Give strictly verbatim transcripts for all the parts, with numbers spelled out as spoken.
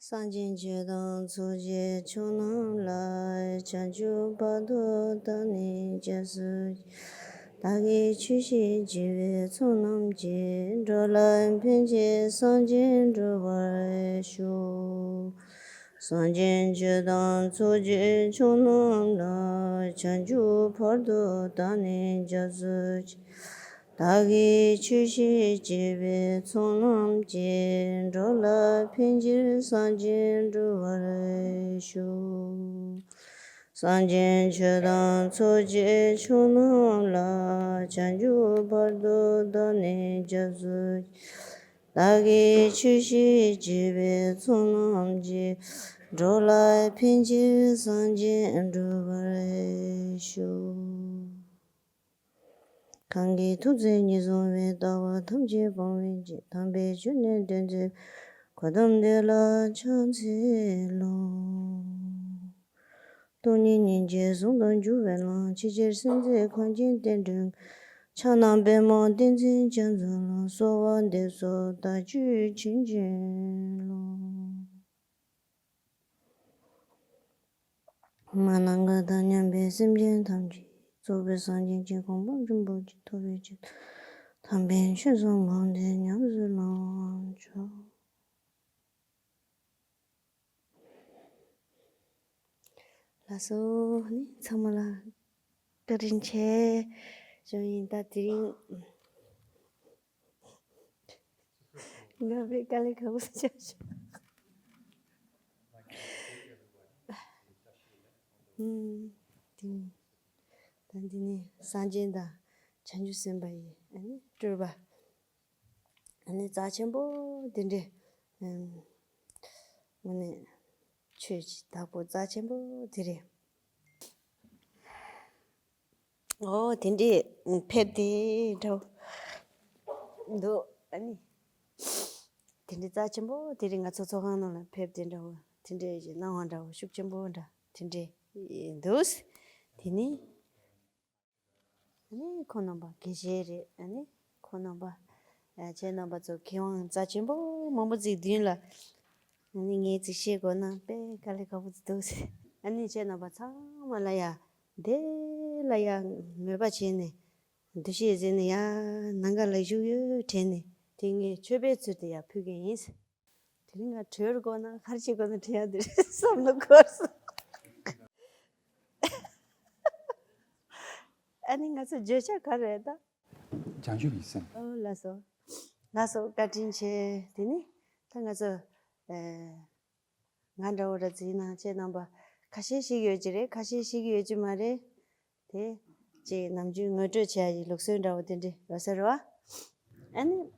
སངས་རྒྱས་ཆོས་དང་ཚོགས་ཀྱི་མཆོག་རྣམས་ལ། བྱང་ཆུབ་བར་དུ་བདག་ནི་སྐྱབས་སུ་མཆི། བདག་གིས་ཆོས་བཤད་བགྱི་བའི་ཚོགས་རྣམས་ཀྱིས། འགྲོ་ལ་ཕན་ཕྱིར་སངས་རྒྱས་འགྲུབ་པར་ཤོག། སངས་རྒྱས་ཆོས་དང་ཚོགས་ཀྱི་མཆོག་རྣམས་ལ། བྱང་ཆུབ་བར་དུ་བདག་ནི་སྐྱབས་སུ་མཆི། བདག་གིས་ཆོས་བཤད་བགྱི་བའི་ཚོགས་རྣམས་ཀྱིས། འགྲོ་ལ་ཕན་ཕྱིར་སངས་རྒྱས་འགྲུབ་པར་ཤོག། སངས་རྒྱས་ཆོས་དང་ཚོགས་ཀྱི་མཆོག་རྣམས་ལ། བྱང་ཆུབ་བར་དུ་བདག་ནི་སྐྱབས་སུ་མཆི། བདག་གིས་ཆོས་བཤད་བགྱི་བའི་ཚོགས་རྣམས་ཀྱིས། འགྲོ་ལ་ཕན་ཕྱིར་སངས་རྒྱས་འགྲུབ་པར་ཤོག། གང་གིས་ཐུགས་བརྩེ་ཉེར་བཟུང་བའི། ལྟ་བ་ཐམས་ཅད་སྤང་བའི་ཕྱིར། དམ་པའི་ཆོས་ནི་སྟོན་མཛད་པ། གོའུ་ཏམ་དེ་ལ་ཕྱག་འཚལ་ལོ། སྟོང་ཉིད་སྙིང་རྗེ་ཟུང་དུ་འཇུག་པའི་ལམ། ཆེས་ཆེར་གསལ་མཛད་གངས་ཅན་བསྟན་འགྲོའི་ངོ་། ཕྱག་ན་པདྨོ་བསྟན་འཛིན་བྱང་རྩེ་ལ། གསོལ་བ་འདེབས་སོ་བདག་རྒྱུད་བྱིན་གྱིས་རློབས། མ་ནམ་མཁའ་དང་མཉམ་པའི་སེམས་ཅན་ཐམས་ཅད། རྫོགས་པའི་སངས་རྒྱས་ཀྱི་གོ་འཕང་རིན་པོ་ཆེ་ཐོབ་པའི་ཕྱིར། དམ་པའི་ཆོས་སུ་དགོངས་ཏེ་ཉམས་སུ་བླང་བར་ཤོག། ལགས་སོ། ནི་ཚང་མ་ལ་བཀའ་དྲིན་ཆེ་ཞུ་ཡིན། ད་དེ་རིང་ང་བས་དཀའ་ལས་ཁག་པོ་ཆགས་བྱུང་། ཨུམ། དེ་ནི་ད་འདི་ནི་སངས་རྒྱས་དང་བྱང་ཆུབ་སེམས་དཔའ་ཡི་ཨ་ནི་སྤྲུལ་པ། ཨ་ནི་རྩ་ཆེན་པོ་དེ་འདྲས། ཨུམ། དངོས་གནས་ཆོས་ཀྱི་བདག་པོ་རྩ་ཆེན་པོ་དེ་རེད། ཨོ་དེ་འདྲས་ཕེབས་དེ་འདྲ་བོ་འདུག་ཨ་ནི་དེ་འདྲས་རྩ་ཆེན་པོ་དེ་རིང་ང་ཚོ་ཚོགས་ཁང་ནང་ལ་ཕེབས་དེ་འདྲ་བོ་དེ་འདྲས་ཀྱི་སྣང་བ་འདྲ་བོ་ཤུགས་ཆེན་པོ་འདྲ་དེ་འདྲས་འདུག་དེ་ནི། ཨ་ནི་ཁོང་རྣམ་པ་དགེ་བཤེས་རེད། ཨ་ནི་ཁོང་རྣམ་པ་ཨ་ཁྱེད་རྣམ་པ་ཚོ་མཁས་དབང་རྩ་ཆེན་པོ་མང་པོ་ཅིག་མདུན་ལ་ཨ་ནི་ངས་ཅིག་བཤད་དགོས་ན་དཔེ་དཀའ་ལས་ཁག་པོ་ཅིག་འདུག་ཟེར། ཨ་ནི་ཁྱེད་རྣམ་པ་ཚང་མ་ལ་ཡ་དེ་ལ་ཡ་མོས་པ་བྱས་ནས་འདུ་ཤེས་བཟུང་ནས་ཡ་ནང་ག་ལ་བཞུགས་ཡོད་དྲན་ནས་དེ་ངས་མཆོད་པའི་ཚུལ་དུ་ཡ་ཕུལ་གི་ཡིན། དེ་རིང་ང་བྲོས་དགོས་ན་ག་རེ་བྱེད་དགོས་ན་དྲན་ཡ་དེ་རེད་བསམ་བློ་འཁོར་སོང་། ཨ་ནི་ང་ཚོ་བརྗོད་བྱ་ག་རེ་རེད་ད། བྱང་ཆུབ་ཀྱི་སེམས། ཨོ་ལགས་སོ། ལགས་སོ་བཀའ་དྲིན་ཆེ། དེ་ནི་ད་ང་ཚོ་ཨེ་ང་འདྲ་བོ་ར་ཙི་ཡིན་ན་ཁྱེད་རྣམ་པ་ཁ་ཤས་ཤིག་ཡོད་ཀྱི་རེད། ཁ་ཤས་ཤིག་ཡོད་ཀྱི་མ་རེད། དེ་ཅིག་ནམ་རྒྱུན་ངོ་སྤྲོད་བྱེད་ཡ་ཡི་ལུགས་སྲོལ་འདྲ་བོ་དེ་འདྲ་ཡོད་ས་རེད་བ། ཨ་ནི་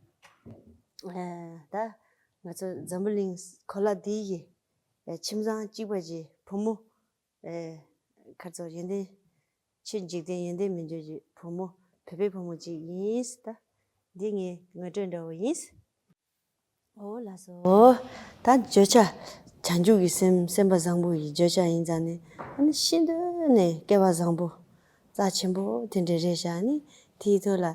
ད་ང་ཚོ་འཛམ་བུ་གླིང་གོ་ལ་འདི་ཡི་ཁྱིམ་ཚང་གཅིག་པ་གི་བུ་མོ། ཨེ། ཁ་ཚོ་ཡོན་ཏན། ཆོས་འཇིག་རྟེན་ཡོན་ཏན་མི་འགྱུར་གྱི་བུ་མོ། བོད་པའི་བུ་མོ་གཅིག་ཡིན་ད། འདི་ངའི་ངོ་སྤྲོད་འདྲ་བོ་ཡིན། ཨོ་ལགས་སོ། ད་བརྗོད་བྱ་བྱང་ཆུབ་ཀྱི་སེམས། སེམས་པ་བཟང་པོ་ཡི་བརྗོད་བྱ་ཡིན་ཙང་ནི། ཨ་ནི་ཤིན་ཏུ་ནས་སྐལ་བ་བཟང་པོ་རྩ་ཆེན་པོ་དེ་འདྲ་རེད་ཤག་ནི་དེའི་ཐོག་ལ་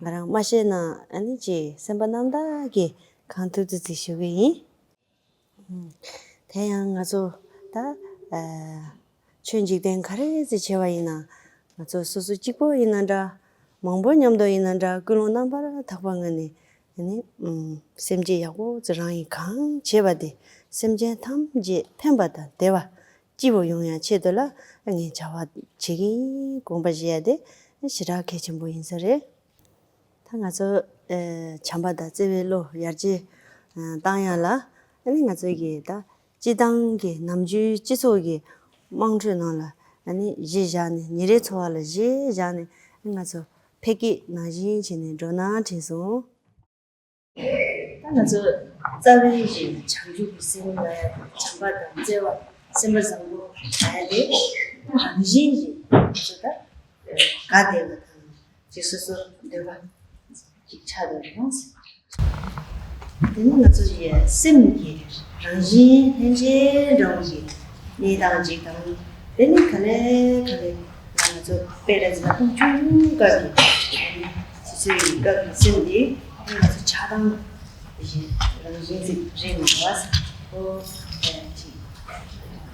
ང་རང་མ་ཤེས་ན་ཨ་ནི་ཅེས་སེམས་པ་རྣམ་དག་གིས་གང་ཐུབ་ཐུབ་ཅིག་ཞུ་གི་ཡིན། དེ་ཡང་ང་ཚོ་ད་ཨ་ཆོས་འཇིག་རྟེན་ག་རེ་ཟེར་བྱས་པ་ཡིན་ན། ང་ཚོ་སོ་སོ་གཅིག་པོ་ཡིན་ན་འདྲ། མང་པོ་མཉམ་དུ་ཡིན་ན་འདྲ། ཀུན་སློང་རྣམ་པར་དག་པ་ངང་ནས་ནི་སེམས་བསྐྱེད་ཡག་པོ་ཅིག་རང་གིས་གང་བྱས་པ་དེ་སེམས་ཅན་ཐམས་ཅད་ཕན་པ་དང་བདེ་བ་སྐྱིད་པོ་ཡོང་ཡ་ཆེད་དུ་ལ་ངས་བྱ་བ་བྱེད་ཀྱི་ཡིན། དགོངས་པ་བཞེས་ཡ་དེ་ཞེ་དྲག་གལ་ཆེན་པོ་ཡིན་ས་རེད། ད་ང་ཚོ་ཨེ་བྱམས་པ་དང་བརྩེ་བའི་བློ་ཡར་རྒྱས་ཨེ་བཏང་ཡ་ལ། ཨ་ནི་ང་ཚོ་གི་ད་སྤྱི་བཏང་གི་ནམ་རྒྱུན་སྤྱི་ཚོགས་ཀྱི་དམངས་ཁྲོད་ནང་ལ་ཨ་ནི་གཞི་བཞག་ནས། ཉིན་རེའི་འཚོ་བ་ལ་གཞི་བཞག་ནས་ང་ཚོ་ཕལ་སྐད་ནང་བཞིན་བྱས་ནས་འགྲོ་ན་དྲན་སོང་། ད་ང་ཚོ་རྩ་བའི་གཞི་བྱང་ཆུབ་ཀྱི་སེམས་ལ་ཡང་བྱམས་པ་དང་བརྩེ་བ། སེམས་པ་བཟང་པོ་ལ་ཡང་དེ་རང་བཞིན་གྱིས་ང་ཚོ་ད་དགའ་བདེ་བ་དང་། ཅིག་སོ་སོ་འདོད་པ་ཅིག་ཆགས་འདུག་རེད་མ་ཟེར། དེ་ནི་ང་ཚོ་ཡི་སེམས་ཀྱི་རང་བཞིན་ལྷན་སྐྱེས་འདྲ་བོ་ཞིག་གནས་སྟངས་ཅིག་དང་། དེ་ནི་ག་ལེ་ག་ལེ་ང་ཚོ་དཔེ་ལ་ཟེར་ན་སྤུ་གུ་ཆུང་ཆུང་སྐབས་ཀྱི་དེ་ནི་དུས་ཚོད་ཀྱི་སྐབས་ཀྱི་སེམས་དེ་ནི་ང་ཚོ་ཆགས་སྡང་གི་རང་བཞིན་ཅིག་རེད་མ་རེད་པ། ཨོ་ཅིག་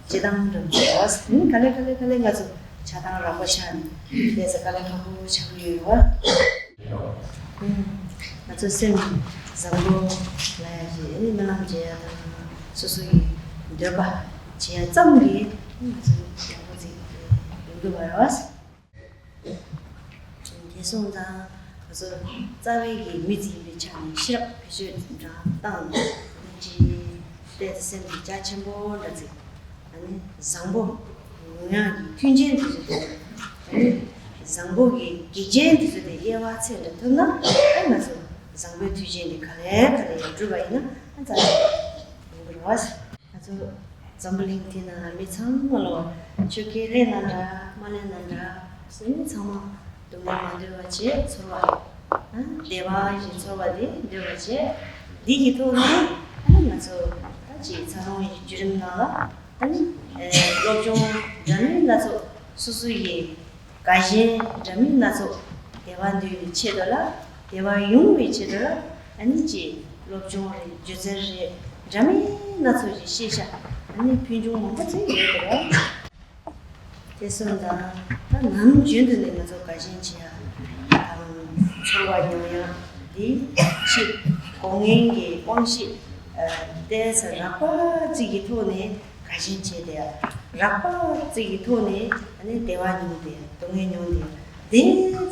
སྤྱི་བཏང་འདྲ་བོ་ཞིག་རེད་པ། ནི་ག་ལེ་ག་ལེ་ག་ལེ་ང་ཚོ་ཆགས་སྡང་རགས་པ་ཆགས་ནས་བསྡད་ས་དཀའ་ལས་ཁག་པོ་ཆགས་ཀྱི་ཡོད་རེད་པ། ཨུམ། ང་ཚོ་སེམས་བཟང་པོ་ལ་ཡ་ཞིག་ཨ་ནི་སྨོན་ལམ་བྱེད་ཡ་དང་། སོ་སོ་ཡི་འདོད་པ་བྱེད་ཡ་ཙམ་གྱིས་ང་ཚོ་ཡག་པོ་ཅིག་ཡོང་གི་མ་རེད་པ། དེ་སོང་ཙང་ང་ཚོ་རྩ་བའི་གི་མི་ཅིག་ཡིན་པའི་ཆ་ནས་ཤེས་རབ་བེད་སྤྱོད་འདྲ་བཏང་ནས་ཅིག་དཔེ་སེམས་ཀྱི་རྒྱ་ཆེན་པོ་འདྲ་ཅིག་ཨ་ནི་བཟང་པོ་ཡོང་ཡག་གི་མཐུན་རྐྱེན་དེ་ཚོ་དང་། ཨ་ནི་བཟང་པོ་གི་གེགས་རྐྱེན་དེ་ཚོ་དེ་དབྱེ་བ་ཚད་འདྲ་ཐུབ་ན། ཨ་ང་ཚོ་བཟང་པོའི་མཐུན་རྐྱེན་དེ་ག་ལེ་ག་ལེ་ཡར་འགྲོ་བ་ཡིན་ན། ཨ་རྩ་ཆེན་ཡོང་གི་རེད་པ། ང་ཚོ་འཛམ་བུ་གླིང་འདི་ནང་ལ་མི་ཚང་མ་ལོ་ཆོས་ཁས་ལེན་ན་འདྲ་མ་ལེན་ན་འདྲ། ཨ་ནི་ཚང་མ་སྡུག་བསྔལ་མ་འདོད་པ་བྱས་ཚོར་བ། ཨ་བདེ་བ་ཞིག་ཚོར་བ་དེ་འདོད་པ་བྱས། འདི་གི་ཐོག་ནས་ཨ་ནི་ང་ཚོ་ད་ཅིག་འཚར་ལོངས་ཀྱི་བརྒྱུད་རིམ་ནང་ལ་ཨ་ནི་ཨེ་སློབ་སྦྱོང་འདྲ་མིན་སྣ་ཚོགས། སོ་སོ་ཡི་དགའ་ཞེན་འདྲ་མིན་སྣ་ཚོགས། བདེ་བ་འདོད་པའི་ཆེད་དུ་ལ། བདེ་བ་ཡོང་བའི་ཆེད་དུ་ལ། ཨ་ནི་ཅིག་སློབ་སྦྱོང་རེད། སྒྱུ་རྩལ་རེད། འདྲ་མིན་སྣ་ཚོགས་ཀྱི་ཤེས་བྱ་ཨ་ནི་ཕུལ་བྱུང་མང་པོ་ཅིག་ཡོད་དེ་རེད། དེ་སོང་ཙང་ད་ནམ་རྒྱུན་དུ་ནས་ང་ཚོ་དགའ་ཞེན་བྱེད་ཡ་དང་ཚོར་བ་མྱོང་ཡ་འདི་ཅིག་སྒོ་ངའི་གི་དབང་ཤེས་ཨ་བལྟས་ས་རགས་པ་ཅིག་གི་ཐོག་ནས་དགའ་ཞེན་བྱས་ཏེ། རགས་པ་ཅིག་གི་ཐོག་ནས་ཨ་ནི་བདེ་བ་མྱོང་སྟེ་སྡུག་བསྔལ་མྱོང་སྟེ། དེ་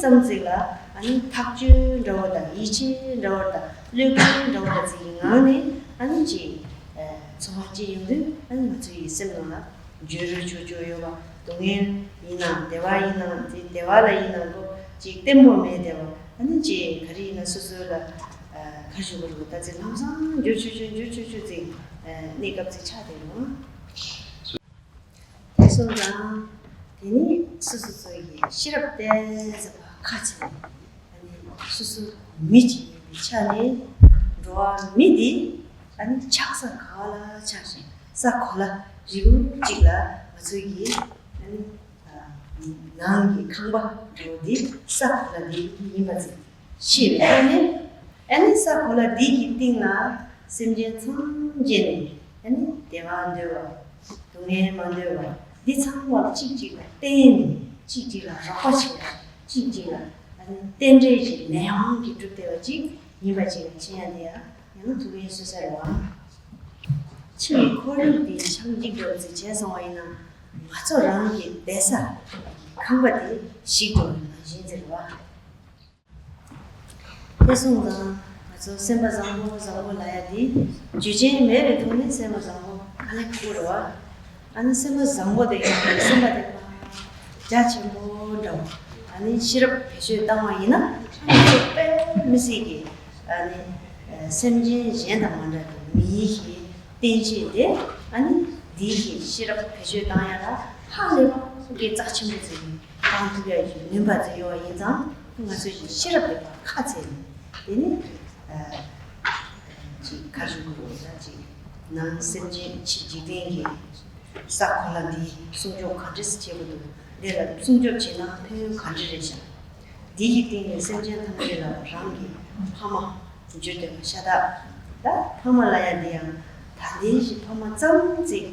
ཙམ་ཅིག་ལ་ཨ་ནི་ཐག་གཅོད་འདྲ་བོ་དང་ཡིད་ཆེས་འདྲ་བོ་དང་བློས་འཁེལ་འདྲ་བོ་དང་ཅིག་གི་ངང་ནས་ཨ་ནི་ཅིག་ཨ་ཚོར་བ་སྐྱེ་ཡོང་དུས། ཨ་ནི་ང་ཚོ་ཡི་སེམས་ནང་ལ་འགྱུར་བ་ཆོག་ཆོག་ཡོད་པ། སྡུག་བསྔལ་ཡིན་ནའང་བདེ་བ་ཡིན་ནའང་། དེ་བདེ་བ་ལ་ཡིན་ནའང་ཁོ་ཅིག་བརྟན་པོ་མེད་བསྡད་པ། ཨ་ནི་ཅིག་ག་རེ་ཡིན་ན་སོ་སོ་ལ་ཨ་ག་རེ་ཞུ་དགོས་རེད། ད་ཅིག་ལམ་སང་འགྱུར་ཆོག་ཆོག་འགྱུར་ཆོག་ཆོག་ཅིག་ཨ་གནས་སྐབས་ཅིག་ཆགས་བསྡད་ཡོད། དེ་སོང་ཙང་དེ་ནི་སོ་སོ་སོ་ཡི་ཤེས་རབ་བརྟན་ཟེར་བ་ཁ་ཕྱེ་ནས། ཨ་ནི་སོ་སོ་མི་གཅིག་ཡིན་པའི་ཆ་ནས་འགྲོ་བ་མི་འདི་ཨ་ནི་ཆགས་ས་ག་བ་ལ་ཆགས་ཤིང་། ས་གོ་ལ་རི་བོ་གཅིག་ལ་ང་ཚོ་ཡི་ཨ་ནི་ནང་གི་ཁང་པ་འདྲ་བོ་འདི་ས་གོ་ལ་འདི་ཡིན་པ་ཅིག་ཤེས་པའི་ཐོག་ནས། ཨ་ནི་ས་གོ་ལ་འདི་གི་སྟེང་ལ་སེམས་ཅན་ཚང་མ་ནས་ཨ་ནི་བདེ་བ་འདོད་པ། སྡུག་བསྔལ་མ་འདོད་པ། འདི་ཚང་མ་གཅིག་གཅིག་ལ་བརྟེན་ནས་གཅིག་གཅིག་ལ་རོགས་པ་བྱེད་པ། གཅིག་གཅིག་ལ་ཨ་ནི་རྟེན་འབྲེལ་གྱི་ལས་དབང་གིས་གྲུབ་བསྡད་པ་ཅིག་ཡིན་པ་ཅིག་ལ་མཁྱེན་ཡ་དེ་ཡང་ཡང་ཐུགས་ཕན་གསོས་ས་རེད་པ། ཕྱི་ཡི་ཁོར་ཡུག་འདི་ཆགས་འཇིག་འདྲ་བོ་ཅིག་བྱས་སོང་བ་ཡིན་ན། ང་ཚོ་རང་གི་བསྡད་ས་ཁང་པ་དེ་ཞིག་འགྲོ་བའི་ནང་བཞིན་ཟེར་བ། དེ་སོང་ཙང་ང་ཚོ་སེམས་པ་བཟང་པོ་བཟང་པོ་ལབ་ཡ་འདི་རྒྱུ་རྐྱེན་མེད་པའི་ཐོག་ནས་སེམས་པ་བཟང་པོ་དཀའ་ལས་ཁག་པོ་རེད་པ། ཨ་ནི་སེམས་པ་བཟང་པོ་དེ་ཡང་སེམས་པ་དེ་རྒྱ་ཆེན་པོ་འདྲ་བོ། ཨ་ནི་ཤེས་རབ་བེད་སྤྱོད་བཏང་བ་ཡིན་ན་ང་ཚོ་དཔེ་མི་སྲིད་ཀྱི་ ཨ་ནི་སེམས་ཅན་གཞན་དང་མ་འདྲ་བའི་མིའི་གི་བསྟན་བཅོས་དེ། ཨ་ནི་འདིའི་གི་ཤེས་རབ་བེད་སྤྱོད་བཏང་ཡ་ལ་ཧ་ལས་པ་གི་རྩ་ཆེན་པོ་ཅིག་བཏང་ཐུབ་ཡ་གི་ནུས་པ་ཅིག་ཡོད་པ་ཡིན་ཙང་། ང་ཚོ་གི་ཤེས་རབ་དེ་ཁ་ཚེ་ནས་དེ་ནི་ཅིག་ཁ་ཞུ་དགོས་ལ་ཅིག་ནང་སེམས་ཅན་ཕྱི་འཇིག་རྟེན་གྱི་ས་གོ་ལ་འདི་སྲུང་སྐྱོབ་ག་འདྲས་བྱེད་དགོས་འདུག་འདི་ལ་སྲུང་སྐྱོབ་བྱེད་ན་ཕན་ཡོན་ག་འདྲས་རེད་ཤག་འདི་ཡི་སྟེང་ནས་སེམས་ཅན་ཐམས་ཅད་ལ་རང་གི་ཕ་མ་འཇུ་བསྡད་པ་ཤ་སྟག་ད་ཕ་མ་ལབ་ཡ་འདི་ཡང་ད་ལྟའི་ཞིག་ཕ་མ་ཙམ་ཅིག་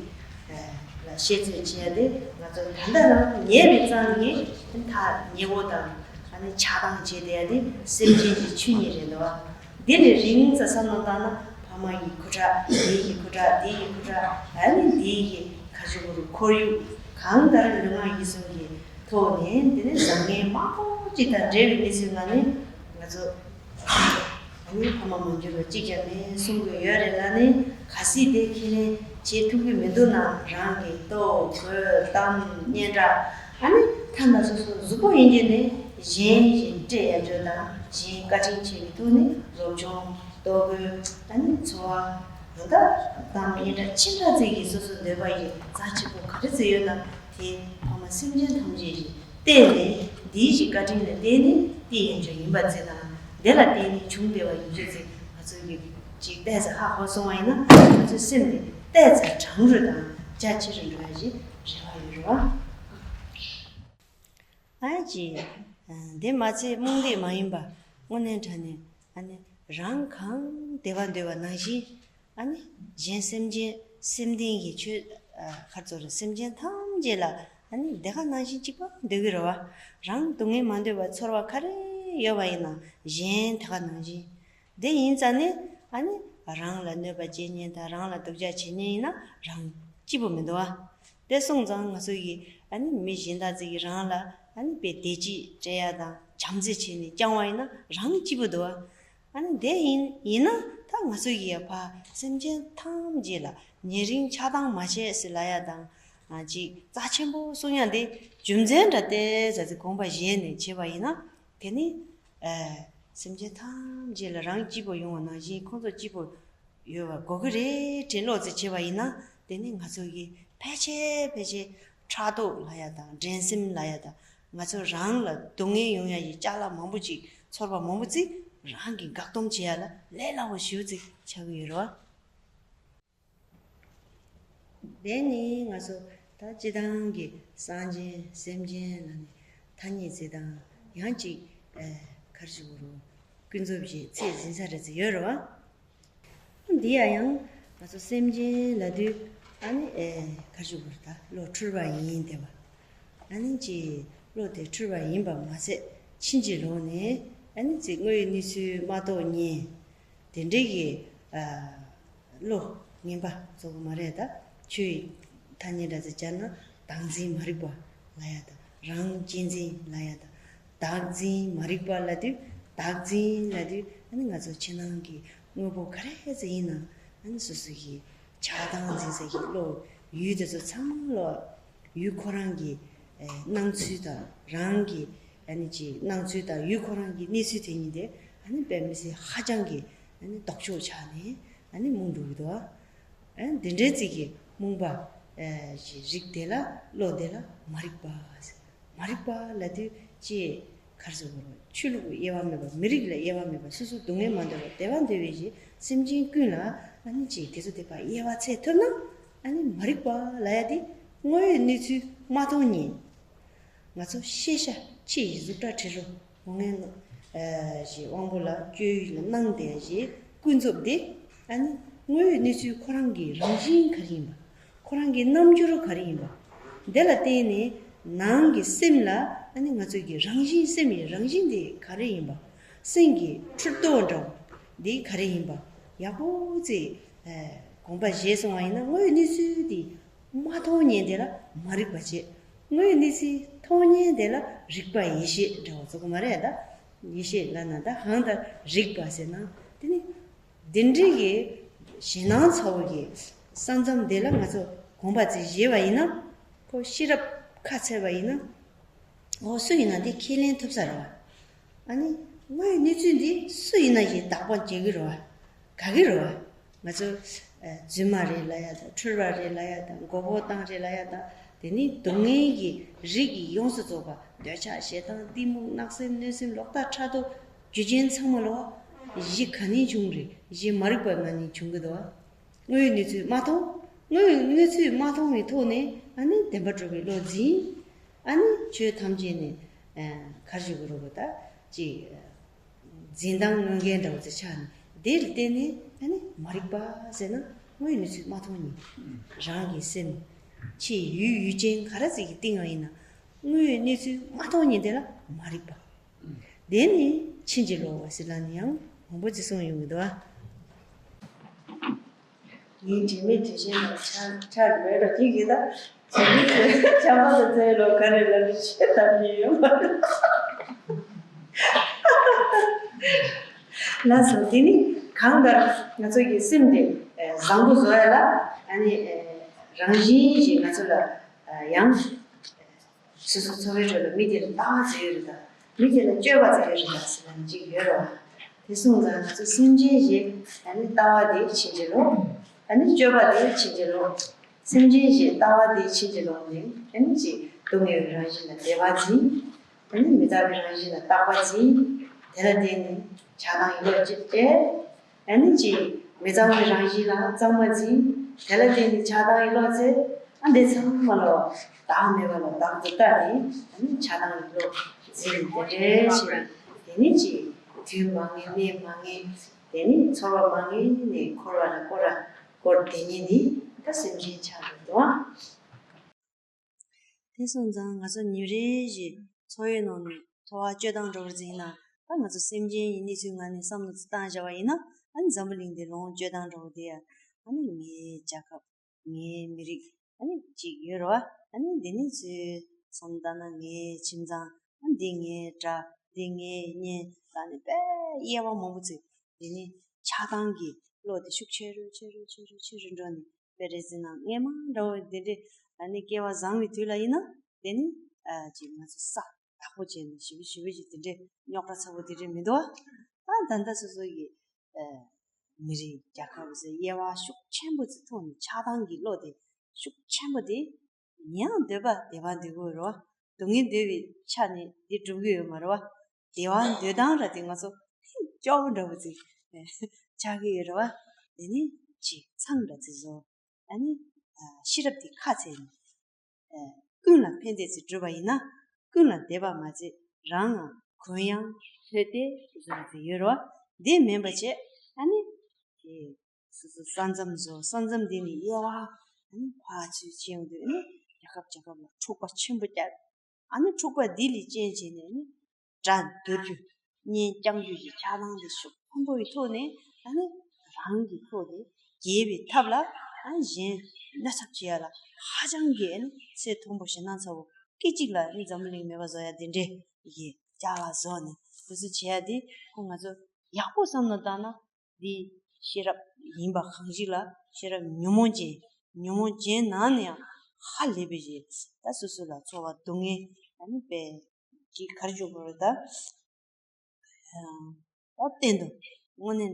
ལ་བཤད་ཚོད་བྱེད་ཡ་དེ། ང་ཚོ་ད་ལྟ་རང་ཉལ་བའི་ཙམ་གྱིས་ཐག་ཉེ་བོ་དང་ཨ་ནི་ཆགས་སྡང་བྱེད་བསྡད་ཡ་དེ་སེམས་ཅན་གྱི་ཆོས་ཉིད་རེད་འདུག་འདི་ལས་རིང་ཙམ་བསམ་བློ་བཏང་ན། ཕ་མ་ཡི་ཁུ་ཁྲག་འདི་ཡི་ཁུ་ཁྲག་འདི་ཡི་ཁུ་ཁྲག་ཨ་ནི་འདི་ཡི་ཁ་ཆུ་བུར་ཁོར་ཡུག་གང་ལྟར་ལུས་ངག་ཡིད་གསུམ་གྱི་ཐོག་ནས་དེ་ནས་བཟང་ངན་མང་པོ་ཅིག་དང་འབྲེལ་བའི་གནས་ཚུལ་ལ་ནི་ང་ཚོ་ཨ་ནི་ཕ་མ་མ་འགྱུར་བ་གཅིག་ཀྱང་མེད་གསུང་གི་ཡོད་རེད་ལ་ནི། གལ་སྲིད་དེ་ཁས་ལེན་བྱེད་ཐུབ་ཀྱི་མི་འདུག་ན། རང་གི་ལྟོ་གོས་གཏམ་སྙན་གྲགས་ཨ་ནི་ཐ་ན་སོ་སོ་གཟུགས་པོ་ཡིན་གྱི་ནི་གཞན་ཞིག་སྤྲད་ཡ་འཇོག་དང་གཞན་བཀའ་དྲིན་ཆེ་བའི་ཐོག་ནས་སློབ་སྦྱོང་ལྟོ་གོས་ཨ་ནི་འཚོ་བ་ད་གཏམ་སྙན་གྲགས་ཅི་འདྲ་ཙིག་གིས་སོ་སོ་འདོད་པ་ཡི་རྩ་ཆེན་པོ་ག་རེ་ཙིག་ཡོད་ན་དེ་ཕ་མ་སེམས་ཅན་ཐམས་ཅད་ཀྱིས་བལྟས་ནས་འདིའི་ཞིག་བཀའ་དྲིན་ལ་བརྟེན་ནས་དེ་ཡན་ཆད་ཡིན་པ་ཙིག་དང་། དེ་ལ་བརྟེན་ནས་བྱུང་བསྡད་པ་ཡིན་ཚོད་ཙིག་ང་ཚོ་གི་ཅིག་ཏོག་ཙམ་ཧ་གོ་སོང་བ་ཡིན་ན། ང་ཚོའི་སེམས་དེ་ཏོག་ཙམ་གྲང་རུ་དང་རྒྱ་ཆེ་རུ་འགྲོ་ཡ་ཞིག་རེ་བ་ཡོད་རེད་བ། ཨ་ཅེ། དེ་མ་ཚད་རྨོངས་དད་མ་ཡིན་པ་དངོས་གནས་དྲང་གནས་ཨ་ནི་རང་གང་བདེ་བ་འདོད་པ་ནང་བཞིན། ཨ་ནི་གཞན་སེམས་ཅན་སེམས་ལྡན་གྱི་ཆོས་ཨ་ཁར་ཚོར་སེམས་ཅན་ཐམས་ཅད་ལ་ཨ་ནི་དེ་ག་ནང་བཞིན་གཅིག་པ་འདོད་ཀྱི་རེད་བ། རང་སྡུག་བསྔལ་མ་འདོད་པ་ཚོར་བ་ག་རེ་ཡོད་པ་ཡིན་ན་གཞན་དེ་ག་ནང་བཞིན། དེ་ཡིན་ཙང་ནི་ཨ་ནི་རང་ལ་གནོད་པ་བྱེད་མཁན་དང་རང་ལ་སྡུག་ཅག་བྱེད་མཁན་ཡིན་ན་རང་སྐྱིད་པོ་མི་འདུག་བ། དེ་སོང་ཙང་ང་ཚོ་ཡིས་ཨ་ནི་མི་གཞན་དག་ཅིག་གིས་རང་ལ་ཨ་ནི་དཔེ་བདེ་སྐྱིད་སྤྲད་ཡ་དང་བྱམས་བརྩེ་བྱས་ནས་བསྐྱངས་པ་ཡིན་ན་རང་སྐྱིད་པོ་འདུག་བ། ཨ་ནི་དེ་ཡིན་ཡིན་ན་ད་ང་ཚོ་ཡིས་ཡ་ཕ་སེམས་ཅན་ཐམས་ཅད་ལ་ཉེ་རིང་ཆགས་སྡང་མ་བྱེད་ཟེར་ལབ་ཡ་དང་། ཨ་ཅིག་རྩ་ཆེན་པོ་གསུང་ཡ་འདི་རྒྱུ་མཚན་འདྲ་ཏོག་ཙམ་ཅིག་དགོངས་པ་བཞེས་ནས་བྱས་པ་ཡིན་ན། དེ་ནི་ཨ་སེམས་ཅན་ཐམས་ཅད་ལ་རང་སྐྱིད་པོ་ཡོང་བ་ནང་བཞིན་ཁོང་ཚོ་སྐྱིད་པོ་ཡོད་པ་དགོས་ཀྱི་རེད་དྲན་ལོག་ཙིག་བྱས་པ་ཡིན་ན། དེ་ནི་ང་ཚོ་གིས་ཕལ་ཆེར་ཕལ་ཆེར་ཕྲག་དོག་ལབ་ཡ་དང་འགྲན་སེམས་ལབ་ཡ་དང་། ང་ཚོ་རང་ལ་སྡུག་བསྔལ་ཡོང་ཡ་ཡི་ཅ་ལག་མང་པོ་ཅིག་ཚོར་བ་མང་པོ་ཅིག་རང་གིས་འགག་སྡོམ་བྱེད་ཡ་ལ་ལས་སླ་བོ་ཞེ་པོ་ཅིག་ཆགས་ཀྱི་ཡོད་རེད་བ། དེ་ནི་ང་ཚོ་ད་སྤྱི་བཏང་གི་སངས་ཆེན་སེམས་ཅན་ལ་ནི་ཐ་སྙད་ཅིག་དང་ཡང་ཅིག་ཨ་ག་རེ་ཞུ་དགོས་རུང་ཀུན་རྫོབ་ཅིག་ཚད་འཛིན་ས་རེ་ཅིག་ཡོད་རེད་བ། འདི་ཡང་ཡང་ང་ཚོ་སེམས་ཅན་ལབ་དུས་ཨ་ནི་ཨེ་ག་རེ་ཞུ་དགོས་རེད། ད་བློ་འཁྲུལ་པ་ཡིན་བསྡད་པ། ཨ་ནི་ཅིག་བློ་དེ་འཁྲུལ་པ་ཡིན་པ་མ་ཟད་ཕྱིན་ཅི་ལོག་ནས་ཨ་ནི་ཅིག་དངོས་ཡོད་གནས་ཚུལ་མ་རྟོགས་མཁན་དེ་འདྲའི་གི་ཨ་བློ་ངན་པ་ཚོ་གི་མ་རེད། ད་ཆོས་ཐ་སྙད་འདྲ་ཚོ་སྦྱར་ན་བདག་འཛིན་མ་རིག་པ་ལབ་ཡ་དང་རང་གཅེས་འཛིན་ལབ་ཡ་དང་། བདག་འཛིན་མ་རིག་པ་ལབ་དུས་བདག་འཛིན་ལབ་དུས་ཨ་ནི་ང་ཚོ་ཕྱི་ནང་གི་དངོས་པོ་ག་རེ་ཟིག་ཡིན་ན་ཨ་ནི་སོ་སོ་གི་ཆགས་སྡང་འཛིན་ས་གི་བློ་ཡུལ་དེ་ཚོ་ཚང་མ་ལོ་ཡུལ་ཁོ་རང་གི་ཨེ་སྣང་ཚུལ་དང་རང་གི་ཨ་ནི་ཅིག་སྣང་ཚུལ་དང་ཡུལ་ཁོ་རང་གི་གནས་ཚུལ་དེ་གཉིས་དེ་ཨ་ནི་དཔེ་མི་སྲིད་ཧ་ཅང་གི་ཨ་ནི་ལྡོག་ཕྱོགས་ཆགས་ནས་ཨ་ནི་རྨོངས་འགྲོ་གི་འདུག་ཨ་འདི་འདྲའི་ཅིག་གི་རྨོངས་པ་ཨེ་ཞིག་རིགས་དེ་ལ་བློ་དེ་ལ་མ་རིག་པ་ཟེར། མ་རིག་པ་ལབ་དུས་ཅི་ག་རེ་ཟེར་དགོས་རེད། ཆོས་ལུགས་དབྱེ་བ་མེད་པ་མི་རིགས་ལ་དབྱེ་བ་མེད་པ་སོ་སོ་སྡུག་བསྔལ་མ་འདོད་པ་བདེ་བ་འདོད་པའི་གཞི་སེམས་ཅན་ཀུན་ལ་ཨ་ནི་ཅི་དེ་ཚོ་དེ་པ་དབྱེ་བ་ཕྱེ་ཐུབ་ན་ཨ་ནི་མ་རིག་པ་ལབ་ཡ་དེ་དངོས་ཡོད་གནས་ཚུལ་མ་མཐོང་མཁན། ང་ཚོ་ཤེས་བྱ་ཕྱི་ཡི་གཟུགས་སྒྲ་དྲི་རོ་སྒོ་ངའི་ནང་ཞེས་དབང་པོ་ལ་སྤྱོད་ཡུལ་ལ་སྣང་དེ་ཞེས་ཀུན་རྫོབ་དེ་ཨ་ནི་དངོས་ཡོད་གནས་ཚུལ་ཁོ་རང་གི་རང་བཞིན་ག་རེ་ཡིན་པ། ཁོ་རང་གི་རྣམ་འགྱུར་ག་རེ་ཡིན་པ། དེ་ལ་བརྟེན་ནས་ནང་གི་སེམས་ལ་ཨ་ནི་ང་ཚོ་གི་རང་བཞིན་སེམས་ཡི་རང་བཞིན་དེ་ག་རེ་ཡིན་པ། སེམས་ཀྱི་འཁྲུལ་རྟོག་འདྲ་བོ་དེ་ག་རེ་ཡིན་པ་ཡག་པོ་ཅིག་དགོངས་པ་བཞེས་སོང་བ་ཡིན་ན་དངོས་ཡོད་གནས་ཚུལ་དེ་མ་མཐོང་མཁན་དེ་ལ་མ་རིག་པ་བྱེད། དངོས་ཡོད་གནས་ཚུལ་མཐོང་མཁན་དེ་ལ་རིག་པ་ཡེ་ཤེས་འདྲ་བོ་ཚོ་གི་མ་རེད་ད། ཡེ་ཤེས་ལབ་ན་ད་གང་ལྟར་རིག་པ་ཟེར་ན་དེ་ནི། འདི་འདྲའི་གི་ཞེད་སྣང་ཚ་བོ་གི་ས་མཚམས་འདི་ལ་ང་ཚོ་དགོངས་པ་ཅིག་བཞེས་པ་ཡིན་ན། ཁོ་ཤེས་རབ་ཁ་ཚར་བ་ཡིན་ན། འོ་སུ་ཡིན་ན་འདི་ཁས་ལེན་ཐུབ་ས་རེད་བ། ཨ་ནི་ དངོས་ཡོད་གནས་ཚུལ་འདི་སུ་ཡིན་ན་ཡིན་བདག་པོ་རྒྱག་གི་རེད་བ། དགའ་གི་རེད་བ། ང་ཚོ་ཨ་རྫུན་མ་རེད་ལབ་ཡ་དང་། འཁྲུལ་བ་རེད་ལབ་ཡ་དང་། མགོ་སྐོར་བཏང་རེད་ལབ་ཡ་དང་། དེ་ནི་སྡུག་བསྔལ་གྱི་རིགས་ཀྱི་ཡོངས་སུ་རྫོགས་པ། འདོད་ཆགས་ཞེ་སྡང་གཏི་མུག་བརྣབ་སེམས་གནོད་སེམས་ལོག་ལྟ་ཕྲག་དོག་རྒྱུ་རྐྱེན་ཚང་མ་ལོ། གཞི་ག་ནས་བྱུང་རེད། གཞི་མ་རིག་པ་ནང་ནས་བྱུང་གི་འདུག་དངོས་ཡོད་གནས་ཚུལ་མ་མཐོང་། དངོས་ཡོད་གནས་ཚུལ་མ་མཐོང་བའི་ཐོག་ནས་ཨ་ནི་བདེན་པར་གྲུབ་པའི་བློ་འཛིན། ཨ་ནི་ཆོས་ཐམས་ཅད་ནི་ཨ་ག་རེ་ཞུ་དགོས་རེད་པ། ད་ཅིག་འཛིན་སྟངས་དངོས་འགལ་འདྲ་བོ་ཅིག་ཆགས་ནས། དེ་ལ་བརྟེན་ནས་ཨ་ནི་མ་རིག་པ་ཟེར་ན། དངོས་ཡོད་གནས་ཚུལ་མ་མཐོང་ནས་རང་གི་སེམས་ཆེས་ཡུལ་ཡུལ་ཅན་ག་རེ་ཟིག་གི་སྟེང་ལ་ཡིན་ན། དངོས་ཡོད་གནས་ཚུལ་མ་མཐོང་ནས་དེ་ལ་མ་རིག་པ། དེ་ནི་ཕྱིན་ཅི་ལོག་པ་ཟེར་ལབ་ནས་ཡང་མང་པོ་ཅིག་གསུངས་ཡོང་གི་འདུག་ཨ། ངའི་དྲི་མེད་དྲི་ཞིམ་ལ་ཆགས་ཆགས་མེད་རོ་གཅིག་གིས་ད། ཆགས་པ་དང་བཙལ་ལོ་ག་རེ་ལབ་ནས་ཤེས་ཐབས་ཀྱི་ཡོད་མ་རེད། ལགས་སོ། དེ་ནི་གང་ལྟར་ང་ཚོ་གི་སེམས་དེ་བཟང་པོ་བཟོ་ཡ་ལ། ཨ་ནི་རང་བཞིན་གྱིས་ང་ཚོ་ལ་ཡང་། སོ་སོའི་འཚོ་བའི་ཁྲོད་ལ་མི་དེ་ལ་ལྟ་བ་ཟེར་ཡོད་རེད་ད། མི་དེ་ལ་སྤྱོད་པ་ཟེར་ཡོད་རེད་ད་ཟེར་ན་འགྲིག་ཡོད་རེད་བ། དེ་སོང་ཙང་ང་ཚོ་སེམས་ཅན་ཞེས་ཨ་ནི་ལྟ་བ་དེ་ཕྱིན་ཅི་ལོག་ཨ་ནི་སྤྱོད་པ་དེ་ཕྱིན་ཅི་ལོག་སེམས་ཅན་ཞེས་ལྟ་བ་དེ་ཕྱིན་ཅི་ལོག་ནས། ཨ་ནི་ཅིག་སྡུག་བསྔལ་བའི་རང་བཞིན་ལ་དད་པ་འཛིན། ཨ་ནི་མི་རྟག་པའི་རང་བཞིན་ལ་རྟག་པ་འཛིན། དེ་ལ་བརྟེན་ནས་ཆགས་སྡང་གི་བློ་ཅིག་སྐྱེ། ཨ་ནི་ཅིག་མི་གཙང་བའི་རང་བཞིན་ལ་གཙང་མ་འཛིན། དེ་ལ་བརྟེན་ནས་ཆགས་སྡང་གི་བློ་སྐྱེ། ཨ་འདི་ཚང་མ་ལོ་བདག་མེད་པ་ལ་བདག་ཏུ་ལྟ་ནས། ཨ་ནི་ཆགས་སྡང་གི་བློ་འཛིན། དེ་འདྲའི་ཕྱིར་དེ་ནི་ཅིག་དུས་མ་ངེས་གནས་མ་ངེས། དེ་ནི་ཚོར་བ་མ་ངེས་ནས་འཁོར་བ་ལ་སྐོར་ར་སྐོར། དེ་ཉིད་ནི་ད་སེམས་ཅན་ཆགས་འགྲོ་འདུག་ཨ། དེ་སོང་ཙང་ང་ཚོ་ཉིན་རེ་བཞིན་འཚོ་བའི་ནང་ནས་འཚོ་བ་སྤྱོད་སྟངས་འདྲ་བོར་འཛིན་ན། ད་ང་ཚོ་སེམས་ཅན་གྱི་གནས་ཚུལ་ངང་ནས་བསམ་བློ་ཅིག་བཏང་བཞག་པ་ཡིན་ན། ཨ་ནི་འཛམ་བུ་གླིང་འདི་ལོངས་སྤྱོད་སྟངས་འདྲ་བོ་དེ་ཡ། ཨ་ནི་ངའི་རྒྱལ་ཁབ། ངའི་མི་རིགས། ཨ་ནི་གཅིག་ཡོད་རེད་བ། ཨ་ནི་འདི་ནི་ཚོའི་བསམ་བཏང་ན་ངའི་ཁྱིམ་ཚང་། ཨ་འདི་ངའི་དགྲ། འདི་ངའི་གཉེན། ད་ནི་དཔེ་དབྱེ་བ་མང་པོ་ཅིག་འདི་ནི་ཆགས་སྡང་གི་བློ་དེ་ཤུགས་ཆེ་རུ་ཆེ་རུ་ཆེ་རུ་ཆེ་རུ་འགྲོ་ནས། དཔེ་རེད་ཟེར་ན་སྔས་མ་འདྲ་བོ་དེ་འདྲས་ཨ་ནི་སྐལ་བ་བཟང་བའི་དུས་ལ་ཡིན་ན། དེ་ནི་ཨ་ཅིག་ང་ཚོ་ས་བདག་པོ་བྱས་ནས་ཞེ་པོ་ཞེ་པོ་ཅིག་དེ་འདྲས་རྙོག་དྲ་ཚ་པོ་དེ་འདྲས་མི་འདུག་ཨ། ད་ད་ལྟ་སོ་སོ་ཡི་ཨ་མི་རིགས་རྒྱལ་ཁབ་ཟེར་དབྱེ་བ་ཤུགས་ཆེན་པོ་ཅིག་ཐོག་ནས་ཆགས་སྡང་གི་བློ་དེ་ཤུགས་ཆེན་པོ་དེ། ཡང་འདོད་པ་བདེ་བ་འདོད་དགོས་རེད་བ། སྡུག་བསྔལ་འདོད་པའི་ཆ་ནས་འདི་འགྲུབ་ཀྱི་ཡོད་མ་རེད་བ། བདེ་བ་འདོད་སྟངས་ར་དེ་ང་ཚོ་སྐྱོ་བོ་འདྲ་བོ་ཅིག་ཆགས་ཀྱི་ཡོད་རེད་བ། དེ་ནི་ཅིག་མཚང་ར་ཅིག་བཟོ། ཨ་ནི་ཤེས་རབ་དེ་ཁ་ཚེ་ནས་ཀུན་ལ་ཕན་བདེ་ཅིག་བསྒྲུབ་པ་ཡིན་ན། ཀུན་ལ་བདེ་བ་མ་ཚད་རང་ང་གུ་ཡངས་ལྷོད་དེ་བཟོ་ར་ཅིག་ཡོད་རེད་བ། དེ་མིན་པ་བྱས་ཨ་ནི། སོ་སོ་ས་མཚམས་བཟོ། ས་མཚམས་དེ་ནི་དབྱེ་བ་ཨ་ནི་ཕར་ཚུར་ཕྱེ་ཡོང་དུས། ཨ་ནི་རྒྱལ་ཁབ་རྒྱལ་ཁབ་ལ་འཁྲུག་པ་ཆེན་པོ་བརྒྱབ། ཨ་ནི་འཁྲུག་པ་འདི་ལས་རྐྱེན་བྱས་ནས་ཨ་ནི་དགྲ་འདོར་རྒྱུ། གཉེན་བསྐྱང་རྒྱུ་ཡི་ཆགས་སྡང་དེ་ཤུགས་ཆེན་པོ་ཡི་ཐོག་ནས། ཨ་ནི་རང་གི་བློ་དེ་རྒྱས་པའི་ཐབས་ལ། ཨ་ནི་གཞན་གནོད་ཚབས་བྱེད་ཡ་ལ་ཧ་ཅང་གི་ཨ་ནི་ཚད་མཐོན་པོ་ཞེད་སྣང་ཚ་བོ། སྐད་ཅིག་ལ་ཨ་ནི་འཛམ་བུ་གླིང་མེད་པ་བཟོ་ཡ་དེ་འདྲས་ཀྱི་ལྕགས་ལག་བཟོ་ནས་དེ་ཚོ་བྱེད་ཡ་དེ་ཁོ་ང་ཚོ་ཡག་པོ་བསམ་བློ་བཏང་ན། འདི་ཤེས་རབ་ཡིན་པ་གང་ཞིག་ལ། ཤེས་རབ་ཉོན་མོངས་ཅན། ཉོན་མོངས་ཅན་ནང་ནས་ཡང་ཧ་ལས་པའི་ཞིག་ད་སོ་སོ་ལ་ཚོར་བ་སྡུག་བསྔལ་ཨ་ནི་དཔེ་ཅིག་ག་རེ་བརྗོད་དགོས་རེད་ད། ཨ་གཏན་དུ་དངོས་གནས་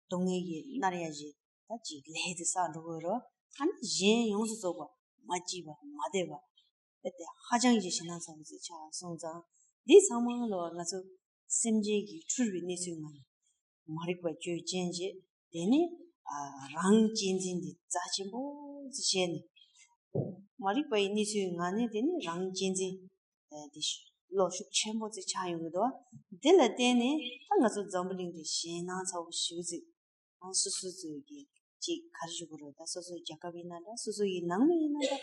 སྡུག་བསྔལ་གྱིས་མནར་ཡ་ཞིག་ད་ཅིག་ལས་དེ་བསགས་འགྲོ་དགོས་རེད། ཨ་ནི་གཞན་ཡོངས་སུ་རྫོགས་པ་མ་སྐྱིད་པ་མ་བདེ་བ། དཔེ་དེ་ཧ་ཅང་གི་ཞེད་སྣང་ཚ་བོ་ཞིག་ཆགས་སོང་ཙང་། འདི་ཚང་མ་ལོ་ང་ཚོ་སེམས་ཅན་གྱི་འཁྲུལ་བའི་གནས་ཚུལ་ངང་ནས། མ་རིག་པ་བཅོས་ཅན་བྱས། དེ་ནས་ཨ་རང་གཅེས་འཛིན་འདི་རྩ་ཆེན་པོ་ཅིག་བྱས་ནས། མ་རིག་པ་ཡི་གནས་ཚུལ་ངང་ནས། དེ་ནས་རང་གཅེས་འཛིན་ཨ་འདི་བློ་ཤུགས་ཆེན་པོ་ཅིག་ཆགས་ཡོང་གི་འདུག་བ། འདི་ལ་བརྟེན་ནས་ད་ང་ཚོ་འཛམ་བུ་གླིང་འདི་ཞེད་སྣང་ཚ་བོ་ཞེ་པོ་ཅིག་ཨ་སོ་སོ་ཚོས་ཀྱི་ཅིག་ག་རེ་ཞུ་དགོས་རེད། ད་སོ་སོའི་རྒྱལ་ཁབ་ཡིན་ན་འདྲ། སོ་སོ་ཡི་ནང་མི་ཡིན་ན་འདྲ།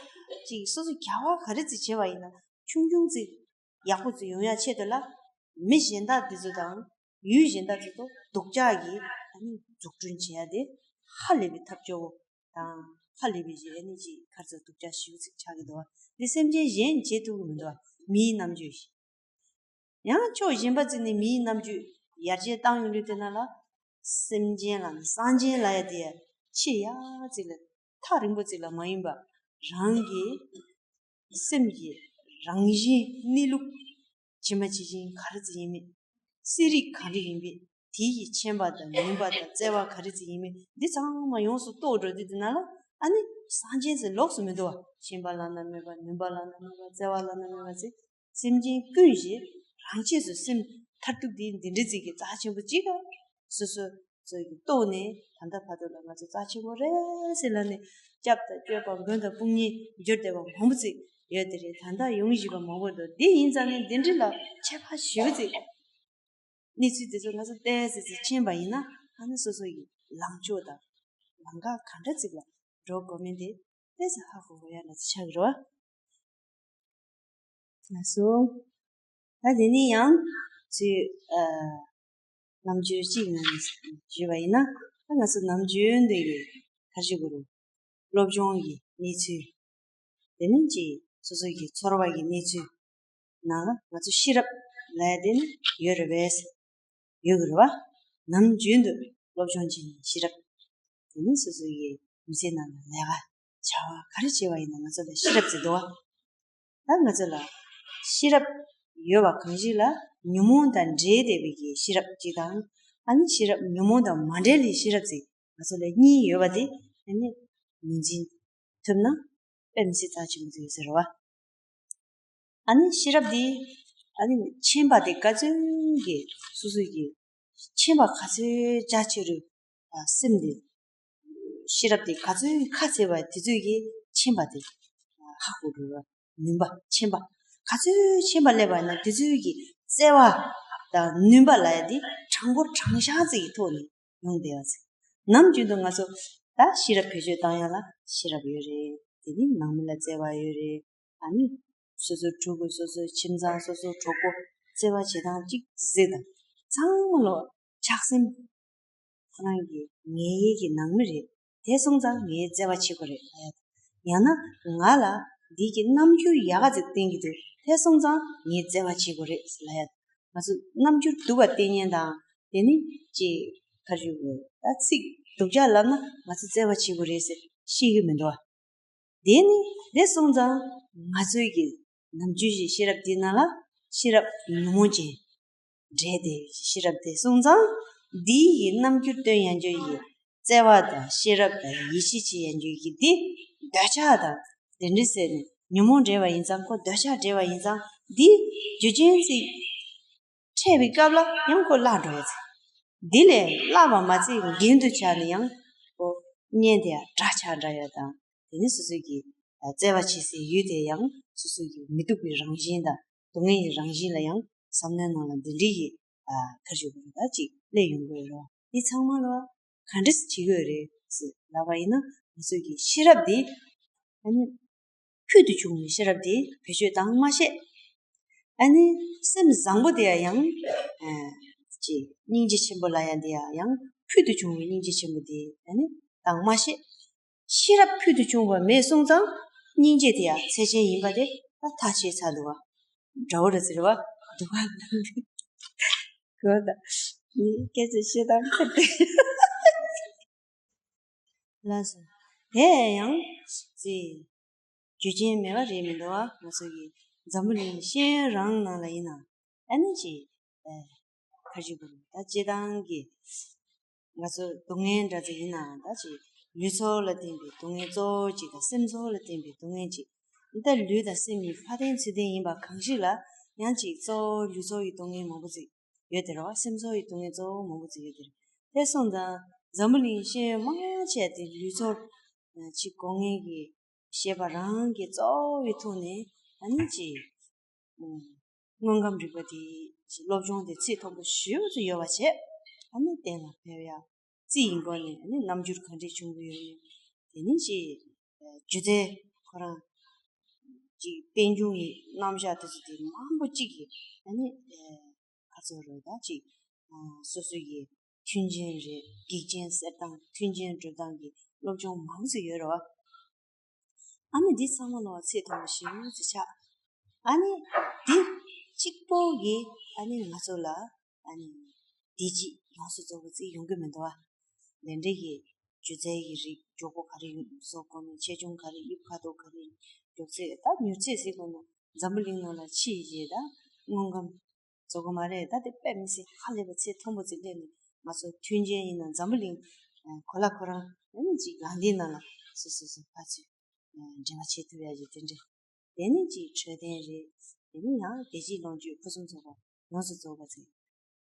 ཅིག་སོ་སོ་ག་བ་ག་རེ་ཅིག་བྱས་པ་ཡིན་ན། ཆུང་ཆུང་ཅིག་ཡག་པོ་ཅིག་ཡོང་ཡ་ཆེད་དུ་ལ། མི་གཞན་དག་འདི་ཚོ་དང་ཡུལ་གཞན་དག་ཚོ་དང་སྡུག་ཅག་གི་ཨ་ནི་འཛུགས་སྐྲུན་བྱེད་ཡ་དེ་ཧ་ལས་པའི་ཐབས་སྐྱོ་བོ་དང་། ཧ་ལས་པའི་ཞིག་ཨ་ནི་ཅིག་ག་རེ་ཟེར། སྡུག་ཅག་ཞེ་པོ་ཅིག་ཆགས་ཀྱི་འདུག་བ། འདི་སེམས་ཅན་གཞན་བྱེད་ཐུབ་ཀྱི་མི་འདུག་བ། མིའི་རྣམ་དཔྱོད་ཡང་ཕྱོགས་གཞན་པ་ཅིག་ནས་མིའི་རྣམ་དཔྱོད་ཡར་རྒྱས་བཏང་ཡོང་དུས། དེ་ན་ལ་སེམས་ཅན་ལ་ནི་སངས་རྒྱས་ལབ་ཡ་དེ་ཆེས་ཡག་ཅིག་ལ། ཐག་རིང་པོ་ཅིག་ལ་མ་ཡིན་པ། རང་གི་སེམས་ཀྱི་རང་བཞིན་གནས་ལུགས་ཇི་མ་ཇི་བཞིན་ག་རེ་ཅིག་ཡིན་མིན་ གསེར་རིགས་ག་རེ་ཡིན་པས། དེ་ཡི་མཆེན་པ་དང་ནུས་པ་དང་བརྩེ་བ་ག་རེ་ཅིག་ཡིན་མིན་འདི་ཚང་མ་ཡོངས་སུ་རྟོགས་འགྲོ་དུས་དེ་ན་ལ། ཨ་ནི་སངས་རྒྱས་ཟེར་ལོགས་སུ་མི་འདུག་བ། མཆེན་པ་བླ་ན་མེད་པ་ནུས་པ་བླ་ན་མེད་པ་བརྩེ་བ་བླ་ན་མེད་པ་ཟེར། སེམས་ཅན་ཀུན་གཞི་རང་ཆས་སུ་སེམས་མཐར་ཐུག་དེ་འདི་འདྲ་ཅིག་གི་རྩ་ཆེན་པོ་ཅིག་ལ་སོ་སོ་སོ་ཡི་རྟོགས་ནས་ད་ལྟ་བར་དུ་ལ་ང་ཚོ་རྩ་ཆེན་པོ་རེད་ཟེར་ལབ་ནས་སྐྱབས་དང་སྐྱོབ་པ་མགོན་དང་དཔུང་གཉེན་གྱུར་བསྡད་པ་མང་པོ་ཅིག་ཡོད་དེ་རེད། ད་ལྟ་ཡོང་བཞིན་པ་མང་པོ་འདུག་འདི་ཡིན་ཙང་ནས་འདི་འདྲ་ལ་ཁྱད་པར་ཞེ་པོ་ཅིག་གནས་ཚུལ་དེ་ཚོ་ང་ཚོ་ཏོག་ཙམ་ཙམ་མཁྱེན་པ་ཡིན་ན། ཨ་ནི་སོ་སོ་ཡི་ལངས་ཕྱོགས་དང་ལམ་ཁ་ག་འདྲ་ཅིག་ལ་འགྲོ་དགོས་མིན་དེ་ཏོག་ཙམ་ཧ་གོ་དགོས་ཡ་ལ་ཆགས་ཀྱི་རེད་བ། ལགས་སོ། ད་དེ་ནས་ཡང་ཚུལ་ཨ་རྣམ་འགྱུར་གཅིག་ནང་ནས་ཞུས་པ་ཡིན་ན། ད་ང་ཚོ་ནམ་རྒྱུན་དུ་ཡི་ག་རེ་ཞུ་དགོས་རེད། སློབ་སྦྱོང་གི་གནས་ཚུལ། དེ་ནས་ཅིག་སོ་སོ་གི་ཚོར་བ་གི་གནས་ཚུལ་ནང་ལ་ང་ཚོ་ཤེས་རབ་ལབ་ཡ་དེ་ནི་ཡོད་རེད་པས། ཡོད་ཀྱི་རེད་བ། ནམ་རྒྱུན་དུ་སློབ་སྦྱོང་བྱེད་ནས་ཤེས་རབ། དེ་ནི་སོ་སོ་ཡི་མི་ཚེ་ནང་ལ་ལས་ཀ་བྱ་བ་ག་རེ་བྱེད་པ་ཡིན་ན་ང་ཚོ་ལ་ཤེས་རབ་ཟེར་འདུག་བ། ད་ང་ཚོ་ལ་ཤེས་རབ་ཡོད་པ་གང་ཞིག་ལ་ཉོན་མོངས་དང་འདྲེས་བསྡད་པའི་གི་ཤེས་རབ་ཅིག་དང་། ཨ་ནི་ཤེས་རབ་ཉོན་མོངས་དང་མ་འདྲེས་པའི་ཤེས་རབ་ཅིག་ང་ཚོ་ལ་གཉིས་ཡོད་པ་དེ་ཨ་ནི་ངོས་འཛིན་ཐུབ་ན་དཔེ་མི་སྲིད་རྩ་ཆེན་པོ་ཡོད་ཟེར་བ། ཨ་ནི་ཤེས་རབ་དེ་ཨ་ནི་མཁྱེན་པ་དེ་ག་ཚོད་ཀྱིས་སོ་སོ་ཡི་མཁྱེན་པ་ག་ཚོད་རྒྱ་ཆེ་རུང་། ཨ་སེམས་དེ་ཤེས་རབ་དེ་ག་ཚོད་ཁ་ཚེ་བ་དེ་ཚོད་ཀྱིས་མཁྱེན་པ་དེ་ཧ་གོ་འགྲོ་བ། ནུས་པ་མཁྱེན་པ་ག་ཚོད་མཁྱེན་པ་སླེབས་པ་ཡིན་ན་དེ་ཚོད་ཀྱི་བརྩེ་བ་དང་ནུས་པ་ལབ་ཡ་དེ་གྲངས་འབོར་གྲངས་ཤ་ཅིག་གི་ཐོག་ནས་ཡོང་བསྡད་པ་ཚེ། ནམ་རྒྱུན་དུ་ང་ཚོ་ད་ཤེས་རབ་བེད་སྤྱོད་བཏང་ཡ་ལ་ཤེས་རབ་ཡོད་རེད། དེ་ནི་ནང་མི་ལ་བརྩེ་བ་ཡོད་རེད། ཨ་ནི་སོ་སོའི་ཕྲུ་གུ་སོ་སོའི་ཁྱིམ་ཚང་སོ་སོའི་གྲོགས་པོ་བརྩེ་བ་བྱེད་སྟངས་གཅིག་གཟིགས་དང་། ཚང་མ་ལོ་ཆགས་སེམས། ཁོ་རང་གི་ངའི་གི་ནང་མི་རེད། དེ་སོང་ཙང་ངའི་བརྩེ་བ་བྱེད་དགོས་རེད་ལབ་ཡ། ཡང་ན་ང་ལ་འདི་གི་རྣམ་འགྱུར་ཡག་ག་ཅིག་བསྟན་གྱི་འདུག་དེ་སོང་ཙང་ངའི་བརྩེ་བ་བྱེད་དགོས་རེད་ལབ་ཡ། ང་ཚོ་རྣམ་འགྱུར་སྡུག་པ་བསྟན་མཁན་དང་། དེ་ནི་ཅིག་ག་རེ་ཞུ་དགོས། ད་ཚིག་སྡུག་ཅག་ལབ་ན་ང་ཚོ་བརྩེ་བ་བྱེད་དགོས་རེད་ཟེར་ཤེས་ཀྱི་མི་འདུག་བ། དེ་ནི་དེ་སོང་ཙང་ང་ཚོའི་གི་ནམ་རྒྱུན་གྱི་ཤེས་རབ་དེ་ནང་ལ་ཤེས་རབ་ཉོན་མོངས་ཅན། འདྲེས་ཏེ་ཤེས་རབ་དེ་སོང་ཙང་། འདི་ཡི་རྣམ་འགྱུར་སྟོན་ཡང་རྒྱུ་ཡི་བརྩེ་བ་དང་ཤེས་རབ་དང་ཡིད་ཆེས་བྱེད་ཡང་རྒྱུ་ཡི་འདི་འདོད་ཆགས་དང་དེ་འདྲ་ཟེར་ནས་ཉོན་མོངས་འདྲེས་པ་ཡིན་ཙང་ཁོ་འདོད་ཆགས་འདྲེས་པ་ཡིན་ཙང་འདི་རྒྱུ་རྐྱེན་ཅིག་འཕྲད་པའི་སྐབས་ལ་ཡང་ཁོ་བརླག་འགྲོ་ཡ་ཚེ། འདི་ལས་བརླག་པ་མ་ཚད་རྒྱུན་དུ་ཆགས་ནས་ཡང་ཁོ་གཉེན་དེ་ཡང་དགྲ་ཆགས་འདྲ་ཡ་དང་། དེ་ནི་སོ་སོ་གི་བརྩེ་བ་བྱེད་སའི་ཡུལ་དེ་ཡང་སོ་སོ་གི་མི་སྡུག་པའི་རང་བཞིན་དང་སྡུག་བསྔལ་གྱི་རང་བཞིན་ལ་ཡང་བསམ་མནོའི་ནང་ལ་འདི་འདྲའི་གི་ཁ་ཞུ་བ་ད་ཅིག་སླེབས་ཡོང་གི་ཡོད་རེད་བ། འདི་ཚང་མ་ལ་ག་འདྲས་བྱེད་དགོས་རེད་ཟེར་ལབ་པ་ཡིན་ན། ང་ཚོ་གི་ཤེས་རབ་དེ་ཨ་ནི་ཕུལ་དུ་བྱུང་བའི་ཤེས་རབ་དེ་བེད་སྤྱོད་བཏང་མ་ཤེས། ཨ་ནི་སེམས་བཟང་པོ་དེ་ཡང་ཡང་ཅིག་སྙིང་རྗེ་ཆེན་པོ་ལ་ཡང་དེ་ཡང་ཡང་ཕུལ་དུ་བྱུང་བའི་སྙིང་རྗེ་ཆེན་པོ་དེ་ཨ་ནི་བཏང་མ་ཤེས། ཤེས་རབ་ཕུལ་དུ་བྱུང་བ་མེད་སོང་ཙང་སྙིང་རྗེ་དེ་ཡང་ཚད་ཅན་ཡིན་པ་དེ་ད་ཐག་ཆོད་ཚར་འདུག་བ། འདྲ་བོ་རེད་ཟེར་བ་འདུག་བ། གོ་ད་ནི་སྐད་ཆ་བཤད་སྟངས་ཁ་བདེ། ལགས་སོ། དེ་ཡང་ཅི་རྒྱུ་རྐྱེན་མེད་པ་རེད་མི་འདུག་བ། ང་ཚོ་གི་འཛམ་བུ་གླིང་ཤེས་ཡོན་རང་ནང་ལ་ཡིན་ན་ཨ་ནི་ཅི་ཨེ་ག་རེ་ཞུ་དགོས་རེད། ད་སྤྱིར་བཏང་གི་ང་ཚོ་སྡུག་བསྔལ་འདྲ་ཅིག་ཡིན་ནའང་ད་ཅིག་ལུས་ཚོར་ལ་བརྟེན་པའི་སྡུག་བསྔལ་གཙོ་བོ་གཅིག་དང་སེམས་ཚོར་ལ་བརྟེན་པའི་སྡུག་བསྔལ་གཅིག་ད་ལུས་དང་སེམས་གཉིས་ཕར་འཐེན་ཚུར་འཐེན་ཡིན་པ་གང་ཞིག་ལ་ཡང་ཅིག་གཙོ་བོ་ལུས་ཚོར་གྱི་སྡུག་བསྔལ་མང་པོ་ཅིག་ཡོད་དེ་རེད་བ། སེམས་ཚོར་གྱི་སྡུག་བསྔལ་གཙོ་བོ་མང་པོ་ཅིག་ཡོད་དེ་རེད། དེ་སོང་ཙང་འཛམ་བུ་གླིང་ཤེས་ཡོན་མང་ཆེ་དེ་ལུས་ཚོར་ཅིག་གོ་མཁན་གྱི་ཤེས་པ་རང་གི་གཙོ་བོའི་ཐོག་ནས་ཨ་ནི་ཅིག་དངོས་ཁམས་རིག་པ་དེ་ཅིག་སློབ་སྦྱོང་དེ་ཚད་མཐོན་པོ་ཞེ་པོ་ཅིག་ཡོད་པ་བྱས། ཨ་ནི་གཏན་ལ་ཕེབས་ཡ། རྩིས་ཡིན་སྐོར་ནས་ཨ་ནི་རྣམ་འགྱུར་ག་འདྲས་བྱུང་གི་ཡོད་མེད། དེ་ནས་ཅིག་སྒྱུ་རྩལ་ཁོ་རང་ཅིག་དཔལ་འབྱུང་གི་རྣམ་གཞག་དེ་ཚོ་དེ་མང་པོ་ཅིག་གིས་ཨ་ནི་ཁ་ཚོ་རོལ་ད་ཅིག་སོ་སོ་ཡི་མཐུན་རྐྱེན་རེད། གེགས་རྐྱེན་སེལ་སྟངས་མཐུན་རྐྱེན་སྒྲུབ་སྟངས་ཀྱི་སློབ་སྦྱོང་མང་པོ་ཅིག་ཡོད་རེད་བ། ཨ་ནི་འདི་ཚང་མ་ལ་ཚད་མཐོན་པོ་ཞེ་པོ་ཅིག་ཆགས། ཨ་ནི་འདི་གཅིག་པོ་གིས་ཨ་ནི་ང་ཚོ་ལ་ཨ་ནི་བདེ་སྐྱིད་ཡོངས་སུ་རྫོགས་པ་ཅིག་ཡོང་གི་མི་འདུག་བ། དེ་འདྲ་གི་སྒྱུ་རྩལ་གྱི་རིགས་མགྱོགས་པོ་ག་རེ་བཟོ་དགོས་མིན། ཆེ་ཆུང་ག་རེ་ཡིབ་ཁ་དོག་ག་རེ་མགྱོགས་ཚད་ད་མྱུར་ཚད་ཟེར་དགོས་ན་འཛམ་བུ་གླིང་ནང་ལ་ཕྱིན་རྗེས་ད་དངོས་ཁམས་ བཟོ་གི་མ་རེད། ད་དེ་དཔེ་མི་སྲིད་ཧ་ལས་པ་ཚད་མཐོན་པོ་ཅིག་སླེབས་ནས་ང་ཚོ་མཐུན་རྐྱེན་ཡིན་ན་འཛམ་བུ་གླིང་གོ་ལ་ཁོ་རང་ཨ་ནི་ཅིག་ལངས་དེའི་ནང་ལ་སོ་སོ་སོ་ཕར་ཚུར་འབྲེལ་བ་བྱེད་ཐུབ་ཡ་ཅིག་དེ་འདྲ། དེ་ནི་ཅིག་འཕྲོད་བསྟེན་རེད། དེ་ནི་ཡང་བདེ་སྐྱིད་ལོངས་སྤྱོད་ཕུན་སུམ་ཚོགས་པ་ཡོངས་སུ་རྫོགས་པ་ཚེ་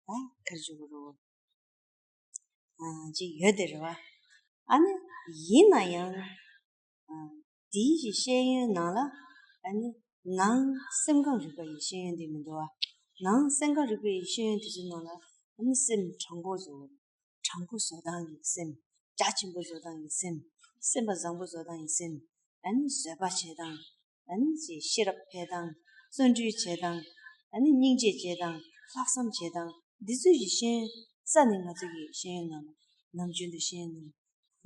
ད་གར་འཇུག་གི་རོ། ཅིག་ཡོད་དེ་རེད་བ། ཨ་ནི་ཡིན་ན་ཡང་དེའི་ཤེས་ཡོན་ནང་ལ་ཨ་ནི་ནང་སེམས་ཁམས་རིག་པ་ཡི་ཤེས་ཡོན་དེ་མི་འདུག་བ། ནང་སེམས་ཁམས་རིག་པ་ཡི་ཤེས་ཡོན་དེ་ཚོའི་ནང་ལ་ཨ་ནི་སེམས་དྲང་པོ་བཟོ། དྲང་པོ་བཟོ་སྟངས་ཀྱི་སེམས། རྒྱ་ཆེན་པོ་བཟོ་སྟངས་ཀྱི་སེམས། སེམས་པ་བཟང་པོ་བཟོ་སྟངས་ཀྱི་སེམས། ཨ་ནི་བཟོད་པ་བྱེད་སྟངས། ཨ་ནི་ཅིག་ཤེས་རབ་འཕེལ་སྟངས། བརྩོན་འགྲུས་བྱེད་སྟངས། ཨ་ནི་སྙིང་རྗེ་བྱེད་སྟངས། ལྷག་བསམ་བྱེད་སྟངས། འདི་ཚོའི་གི་ཤེས་ཡོན་རྩ་ནས་ང་ཚོ་གི་ཤེས་ཡོན་ནང་ནམ་རྒྱུན་དུ་ཤེས་ཡོན་ནང་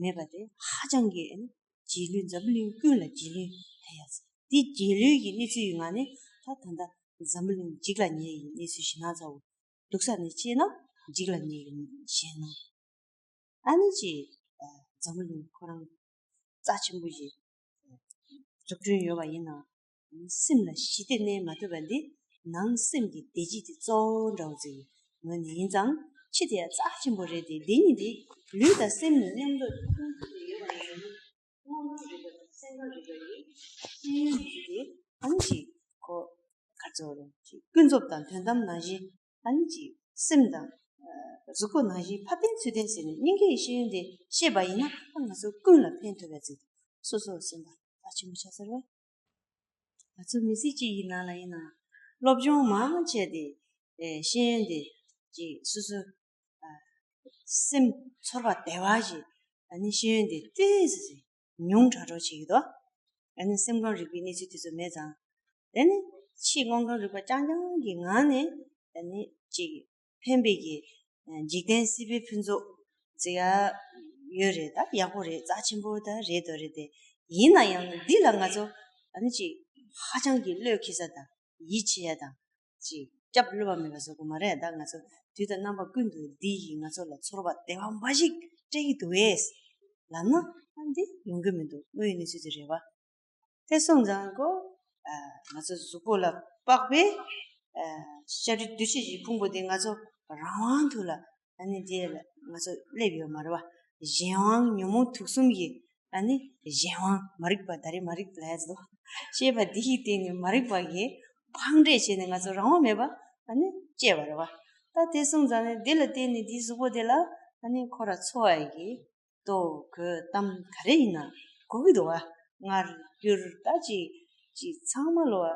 མེད་པ་དེ་ཧ་ཅང་གི་ཨ་ནི་རྗེས་ལུས། འཛམ་བུ་གླིང་ཀུན་ལ་རྗེས་ལུས་ཐེབས་ཡ་ཟེར། འདི་རྗེས་ལུས་ཀྱི་གནས་ཚུལ་ཡི་ངང་ནས་ད་ད་ལྟ་འཛམ་བུ་གླིང་འཇིག་ལ་ཉེ་ཡི་གནས་ཚུལ་ཞིག་ན་ཚ་བོ། སྡུག་ས་ནས་ཆེ་ན་འཇིག་ལ་ཉེ་ཡི་ཞེད་སྣང་། ཨ་ནི་ཅིག་འཛམ་བུ་གླིང་ཁོ་རང་རྩ་ཆེན་པོ་ཞིག་འཛུགས་སྐྲུན་ཡོད་པ་ཡིན་ན། སེམས་ལ་ཞི་བདེ་གནས་མ་ཐུབ་པ་འདི་ནང་སེམས་ཀྱི་བདེ་སྐྱིད་དེ་གཙོ་བོ་འདྲ་བོ་ཅིག་ངོས་ནས་ཡིན་ཙང་། ཕྱི་དེ་ཡང་རྩ་ཆེན་པོ་རེད་དེ། འདི་གཉིས་འདི་ལུས་དང་སེམས་གཉིས་མཉམ་དུ་མཐུན་ཐུབ་ཡོད་པ་ཡིན་ན། སྔོན་འགྲོ་རིག་པ་དང་སེམས་ཁམས་རིག་པ་ཡི་ཤེས་ཡོན་འདི་དེ་ཨ་ནི་ཅིག་གོ་ག་ཚོད་རེད་ཅིག་ཀུན་རྫོབ་དང་དོན་དམ་ནང་བཞིན། ཨ་ནི་ཅིག་སེམས་དང་གཟུགས་པོ་ནང་བཞིན་ཕར་བརྟེན་ཚུར་བརྟེན་ཟེར་ནས་སྙིང་གའི་ཤེས་ཡོན་དེ་ཤེས་པ་ཡིན་ན། ཨ་ང་ཚོ་ཀུན་ལ་ཕན་ཐོགས་པའི་ཚིག་སོ་སོ་སེམས་པ་རྩ་ཆེན་པོ་ཆགས་ཚར་བས། ང་ཚོ་མི་ཚེ་གཅིག་གི་ནང་ལ་ཡིན་ན་སློབ་སྦྱོང་མང་བྱས་ཏེ་ཤེས་ཡོན་དེ་ཅིག་སོ་སོ་སེམས་ཚོར་བ་བདེ་བ་ཞིག་ཨ་ནི་ཤེས་ཡོན་དེ་ཏོག་ཙམ་ཉུང་དྲགས་འགྲོ་བྱེད་ཀྱི་འདུག་ཨ་ནི་སེམས་ཁམས་རིག་པའི་གནས་ཚུལ་དེ་ཚོ་མེད་ཙང་། དེ་ནི་ཕྱིའི་དངོས་ཁམས་རིག་པ་རྐྱང་རྐྱང་གི་ངང་ནས་ཨ་ནི་ཅིག་ཕན་པའི་གི་འཇིག་རྟེན་སྲིད་པའི་ཕུན་ཚོགས་ཟེར་ཡ་ཡོད་རེད། ད་ཡག་པོ་རེད། རྩ་ཆེན་པོ་ད་རེད་དོ་རེད་དེ། ཡིན་ན་ཡང་འདི་ལ་ང་ཚོ་ཨ་ནི་ཅིག་ཧ་ཅང་གི་བློས་འཁེལ་ས་དང་ཡིད་ཆེས་ཡ་དང་། ཅིག་སྐྱབས་བསླུ་བ་མེད་པ་བཟོ་དགོས་མ་རེད། ད་ང་ཚོ་དུས་དང་རྣམ་པ་ཀུན་ཏུ་འདི་ཡིས་ང་ཚོ་ལ་ཚོར་བ་བདེ་བ་འབའ་ཞིག་སྤྲད་ཀྱི་འདུག་བས་ལབ་ན། ཨ་འདི་ཡོང་གི་མི་འདུག་དངོས་ཡོད་གནས་ཚུལ་དེ་རེད་བ། དེ་སོང་ཙང་ཀོ། ཨ་ང་ཚོ་གཟུགས་པོ་ལ་དཔག་པའི་ཨ་ཤ་རུས་གདུས་བྱས་ཀྱི་ཕུང་པོ་དེ་ང་ཚོ་རང་དབང་དུ་ལ་ཨ་ནི་དེ་ལ་ང་ཚོ་སླེབས་ཡོད་མ་རེད་བ། གཞན་དབང་ཉོན་མོངས་དུག་གསུམ་གྱི་ཨ་ནི་གཞན་དབང་མ་རིག་པ། ད་རེས་མ་རིག་ལབ་ཡ་ཚོ་ཤེས་པ་འདི་ཡི་སྟེང་ནས་མ་རིག་པ་གིས་འཕངས་འདྲེས་བྱས་ནས་ང་ཚོ་རང་དབང་མེད་པ་ཨ་ནི་སྐྱེས་པ་རེད་བ། ད་དེ་སོང་ཙང་ནས་འདི་ལ་བརྟེན་ནས་འདིའི་གཟུགས་པོ་དེ་ལ་ཨ་ནི་ཁོ་ར་འཚོ་བ་ཡི་གི་ལྟོ་གོས་གཏམ་ག་རེ་ཡིན་ན་དགོས་ཀྱི་འདུག་བ། མངར་སྐྱུར་ད་ཅིག་ཅིག་ཚང་མ་ལོ་བ་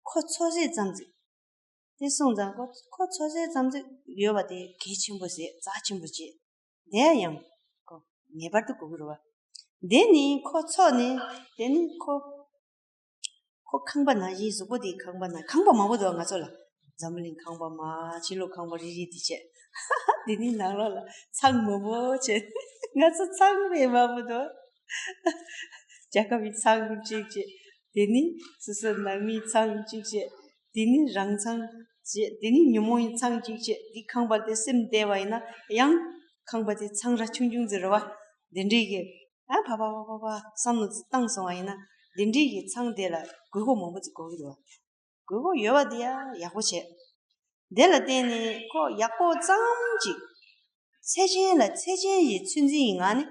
ཁོ་འཚོ་ཚད་ཙམ་ཅིག་དེ་སོང་ཙང་ཁོ་ཁོ་འཚོ་ཚད་ཙམ་ཅིག་ཡོད་པ་དེ་གལ་ཆེན་པོ་ཟེར། རྩ་ཆེན་པོ་བྱེད། དེ་ཡང་ཁོ་ངེས་པར་དུ་དགོས་ཀྱི་རེད་བ། དེ་ནི་ཁོ་འཚོ་ནས་དེ་ནི་ཁོ་ཁོ་ཁང་པ་ནང་བཞིན། གཟུགས་པོ་དེ་ཁང་པ་ནང་། ཁང་པ་མང་པོ་འདུག་ང་ཚོ་ལ། འཛམ་བུ་གླིང་ཁང་པ་མ། ཕྱི་ལོགས་ཁང་པ་རིལ་རིལ་དེ་བྱས། དེ་ནི་ནང་ལོགས་ལ་ཚང་མང་པོ་བྱས། ང་ཚོ་ཚང་མས་མང་པོ་འདུག་རྒྱལ་ཁབ་ཀྱི་ཚང་གཅིག་བྱས། དེ་ནི་སོ་སོ་ནང་མིའི་ཚང་གཅིག་བྱས། དེ་ནི་རང་ཚང་བྱས། དེ་ནི་ཉོན་མོངས་ཡི་ཚང་གཅིག་བྱས། འདི་ཁང་པ་དེ་སེམས་བདེ་བ་ཡིན་ན་ཡང་ཁང་པ་དེ་ཚང་ར་ཆུང་ཆུང་ཟེར་བ། དེ་འདྲའི་གི་ཨ་ཕ་ཕ་ཕ་ཕ་ཕ་བསམ་བློ་བཏང་སོང་བ་ཡིན་ན། དེ་འདྲའི་གི་ཚང་དེ་ལ་དགོས་མཁོ་མང་པོ་ཅིག་དགོས་ཀྱི་འདུག་དགོས་མཁོ་ཡོད་པ་དེ་ཡང་ཡག་པོ་བྱས། དེ་ལ་བརྟེན་ནས་ཁོ་ཡག་པོ་ཙམ་ཅིག་ཚད་ཆེན་ལ་ཚད་ཆེན་ཡི་ཚོད་འཛིན་ཡི་ངང་ནས་